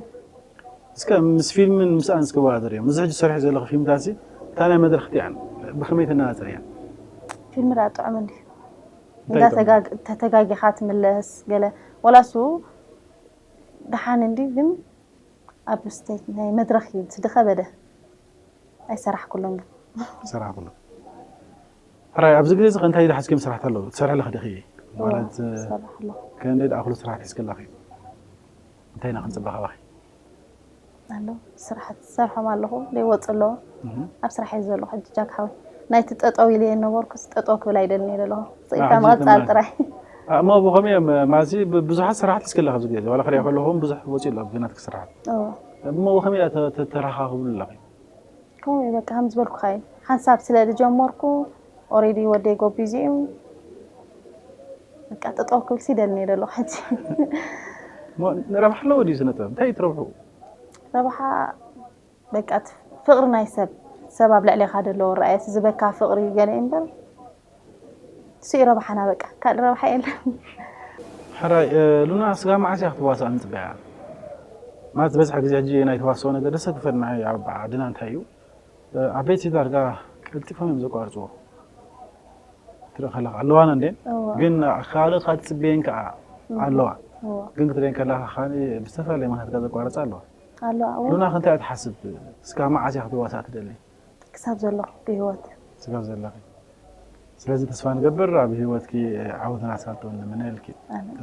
እስከ ምስ ፊልምን ምስኣን እስከ ወዳደር እዮም እዚ ሕጂ ሰሪሑ ዘለኹ ፊልምታት ሲ እታ ናይ መድረኽ እቲኣን ብኸመይ ተነፃፅር እያ ፊልም ዳ ጥዑም እንዲ እንታይ ይጠቕም? ተተጋጊኻ ትምለስ ገለ ወላሱ ደሓን እንዲ ግን ኣብ ስቴት ናይ መድረኽ እዩ ዝኸበደ ኣይሰራሕኩሉን ግን ሰራሕ ኩሉ ሕራይ ኣብዚ ግዜ እዚ እንታይ ዝሓዝክዮም ስራሕቲ ኣለዉ ትሰርሕለኺ ዲኺ ማለት ሰራሕ ኣሎ ከንደይ ዝኣኽሉ ስራሕቲ ሒዝክለኺ እንታይ ኢና ክንፅበ ካባኺ ኣሎ ስራሕቲ ዝሰርሖም ኣለኹ ዘይወፁ ኣለዎ ኣብ ስራሕ እየ ዘለኹ ሕጂ ጃክ ሓወይ ናይቲ ጠጠው ኢለ እየ ነበርኩ ጠጠው ክብል ኣይደልን እየ ዘለኹ ስኢልካ ሕጂ ምቕፃል ተመ- ጥራይ እሞ ብኸምኡ እዮም ማለት ብዙሓት ስራሕቲ ሒዝክለኺ ኣብዚ ግዜ ዋላ ክሪኦ ከለኹ ብዙሕ ወፂኡ ኣሎ ብናትኪ ስራሕቲ እዎ። እሞ ብኸመይ ተተረኻኽብሉ ኣለኺ ከምኡ እዩ በቃ ከም ዝበልኩኻ እዩ ሓንሳብ ስለ ዝጀመርኩ ኦሬዲ ወደይ ጎቢዙ እዩ በቃ ጠጠው ክብል ሲደልኒ እየ ዘለኹ ሕጂ እሞ ንረብሓ ኣለዎ ድዩ ስነ ጥበብ እንታይ ትረብሑ ረብሓ በቃ እቲ ፍቕሪ ናይ ሰብ ሰብ ኣብ ልዕሌኻ ደለዎ ረኣየ እቲ ዝበካ ፍቕሪ ገለ እዩ እምበር እሱ እዩ ረብሓና በቃ ካልእ ረብሓ የለን ሕራይ ሉና፣ ስጋ መዓስ እያ ክትዋሳእ ንፅበያ? ማለት ዝበዝሐ ግዜ ሕጂ ናይ ተዋስኦ ነገር ደሰ ክፈል ንዓይ ኣብ ዓድና እንታይ እዩ? ዓበይቲ ዳርጋ ቀልጢፎም እዮም ዘቋርፅዎ። ትርኢ ከለካ ኣለዋና እንዴ? ግን ካልኦት ካብ ትፅበየን ከዓ ኣለዋ። ግን ክትሪኤን ከለካ ከዓ ብዝተፈላለየ ምክንያት ካብ ዘቋርፃ ኣለዋ። ኣለዋ። ሉና ክንታይ እያ ትሓስብ? ስጋ መዓስ እያ ክትዋሳእ ትደሊ? ክሳብ ዘለኹ ብህይወት። ስጋብ ዘለኺ። ስለዚ ተስፋ ንገብር ኣብ ህይወትኪ ዓወትን ኣሳልጦን ንምነልኪ።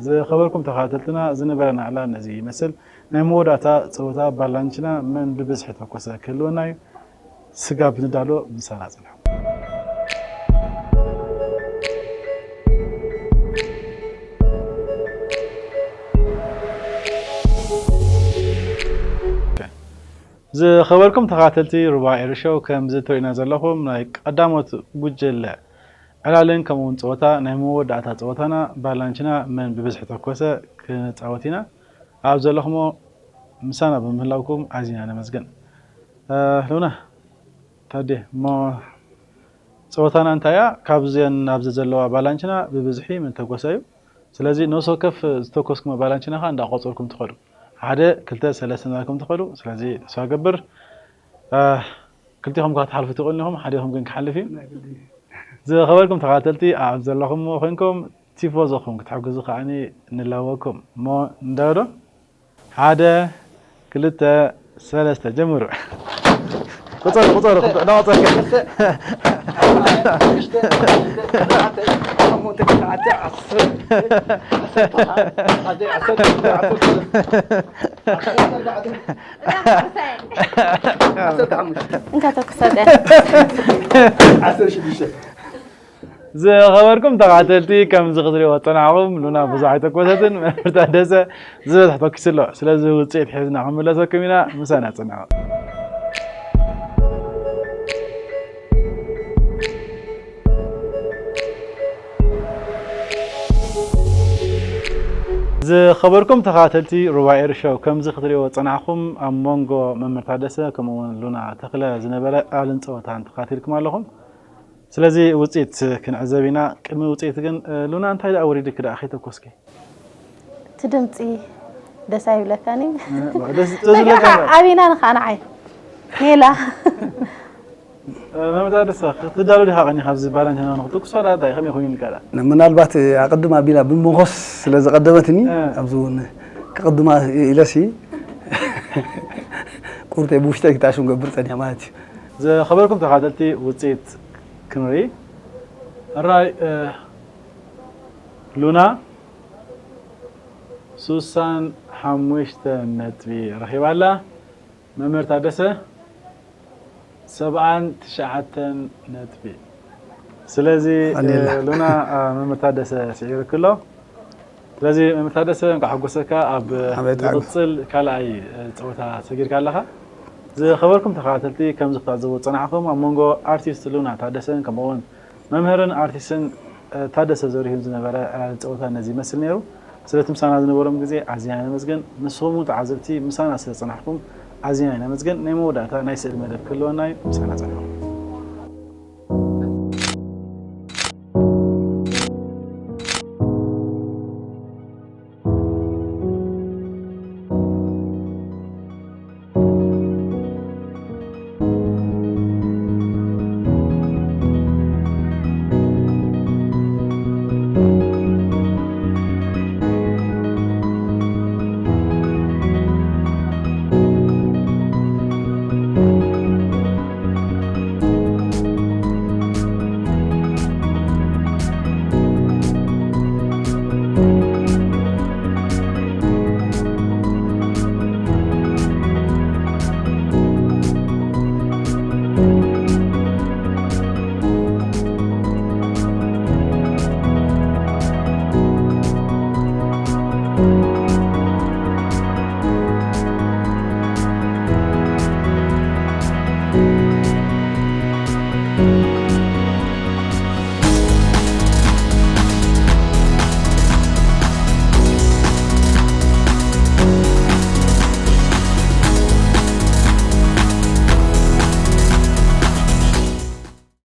ዝኸበርኩም ተኸታተልትና ዝነበረና ዕላል ነዚ ይመስል። ናይ መወዳእታ ፀወታ ባላንችና መን ብብዝሒ ተኮሰ ክህልወና እዩ። ስጋብ ንዳሎ ምሳና ፅንሑ። ዝኸበርኩም ተኸታተልቲ ሩባ ኤሪ ሾው፣ ከምዚ ትርእዩና ዘለኹም ናይ ቀዳሞት ጉጅለ ዕላልን ከምኡ እውን ፀወታ ናይ መወዳእታ ፀወታና ባላንችና መን ብብዝሒ ተኮሰ ክንፃወት ኢና። ኣብ ዘለኹሞ ምሳና ብምህላውኩም ኣዚና ነመስግን። ሉና፣ ታዴ፣ እሞ ፀወታና እንታይ እያ? ካብዘን ኣብዚ ዘለዋ ባላንችና ብብዝሒ መን ተኮሰ እዩ። ስለዚ ነፍሲ ወከፍ ዝተኮስኩሞ ባላንችና ከዓ እንዳቆፀርኩም ትኸዱ። ሓደ፣ ክልተ፣ ሰለስተ እንዳልኩም ትኸዱ። ስለዚ ተስፋ ገብር ክልቲኹም ከዓ ትሓልፉ ትኽእሉ ኢኹም፣ ሓዲኹም ግን ክሓልፍ እዩ። ዝኸበርኩም ተኸታተልቲ ኣብ ዘለኹም ኮይንኩም ቲፎዞኹም ክትሕግዙ ከዓኒ ንላበወኩም። እሞ ንዳሎ ዶ? ሓደ፣ ክልተ፣ ሰለስተ፣ ጀምሩ። ቁፀሩ፣ ቁፀሩ፣ እንዳቆፀርካ። እንካ ተኩሰ። ዝኸበርኩም ተኸታተልቲ፣ ከምዚ ክትሪእዎ ዝጸናሕኩም፣ ሉና ብዙሕ ኣይተኮሰትን፣ መምህር ታደሰ ዝበዝሕ ተኪሱ ኣሎ። ስለዚ ውጽኢት ሒዝና ክንምለሰኩም ኢና፣ ምሳና ጽንሑ። ዝኸበርኩም ተኸታተልቲ ሩባ ኤሪ ሾው፣ ከምዚ ክትሪእዎ ዝጸናሕኩም፣ ኣብ መንጎ መምህር ታደሰ ከምኡ እውን ሉና ተኽለ ዝነበረ ዕላልን ጸወታን ተኸታቲልኩም ኣለኹም። ስለዚ ውጽኢት ክንዕዘብ ኢና። ቅድሚ ውጽኢት ግን፣ እ፣ ሉና እንታይ ደኣ ወሪድኪ ደኣ ከይተኮስኪ? እቲ ድምጺ ደስ ኣይብለካን እዩ? እ፣ ደስ፣ ደስ በቃ ይብለካ። ዓቢና ንኻ ንዓይ። ሜላ። እ፣ መምህር ታደሰ፣ ክትዳሎ ዲኻ ቀኒኻ ኣብዚ ባላንቻና ንኽትኩስ ዋላ እንታይ ከመይ ኮይኑ ኢልካ ደኣ? ምናልባት ኣቐድም ኣቢላ ብመኾስ ስለ ዝቐደመትኒ፣ እ። ኣብዚ እውን ክቕድማ ኢለሲ ቁርተይ ብውሽጠይ ክጣሽም ገብር ጸኒሐ ማለት እዩ። ዝኸበርኩም ተኸታተልቲ ውጽኢት ክንርኢ። ሕራይ፣ እ፣ ሉና ሱሳን ሓሙሽተ ነጥቢ ረኺባ ኣላ። መምህር ታደሰ ሰብዓን ትሽዓተን ነጥቢ። ስለዚ፣ ኣኔላ። እ፣ ሉና፣ እ፣ መምህር ታደሰ ስዒሩኪ ኣሎ። ስለዚ መምህር ታደሰ እንኳዕ ሓጎሰካ። ኣብ ኣሜን። ዝቕጽል ካልኣይ፣ እ፣ ጸወታ ሰጊርካ ኣለኻ። ዝኸበርኩም ተኸታተልቲ፣ ከምዚ ክትዕዘቡ ዝጸናሕኩም፣ ኣብ መንጎ ኣርቲስት ሉና ታደሰን ከምኡውን መምህርን ኣርቲስትን፣ እ፣ ታደሰ ዘሪሁን ዝነበረ ዕላል ጸወታ ነዚ ይመስል ነይሩ። ስለቲ ምሳና ዝነበሮም ግዜ ኣዚና ነመስግን። ንስኹም እውን ተዓዘብቲ ምሳና ስለ ዝጸናሕኩም ኣዚና ነመስግን። ናይ መወዳእታ ናይ ስእሊ መደብ ክህልወና እዩ። ምሳና ጸንሑ።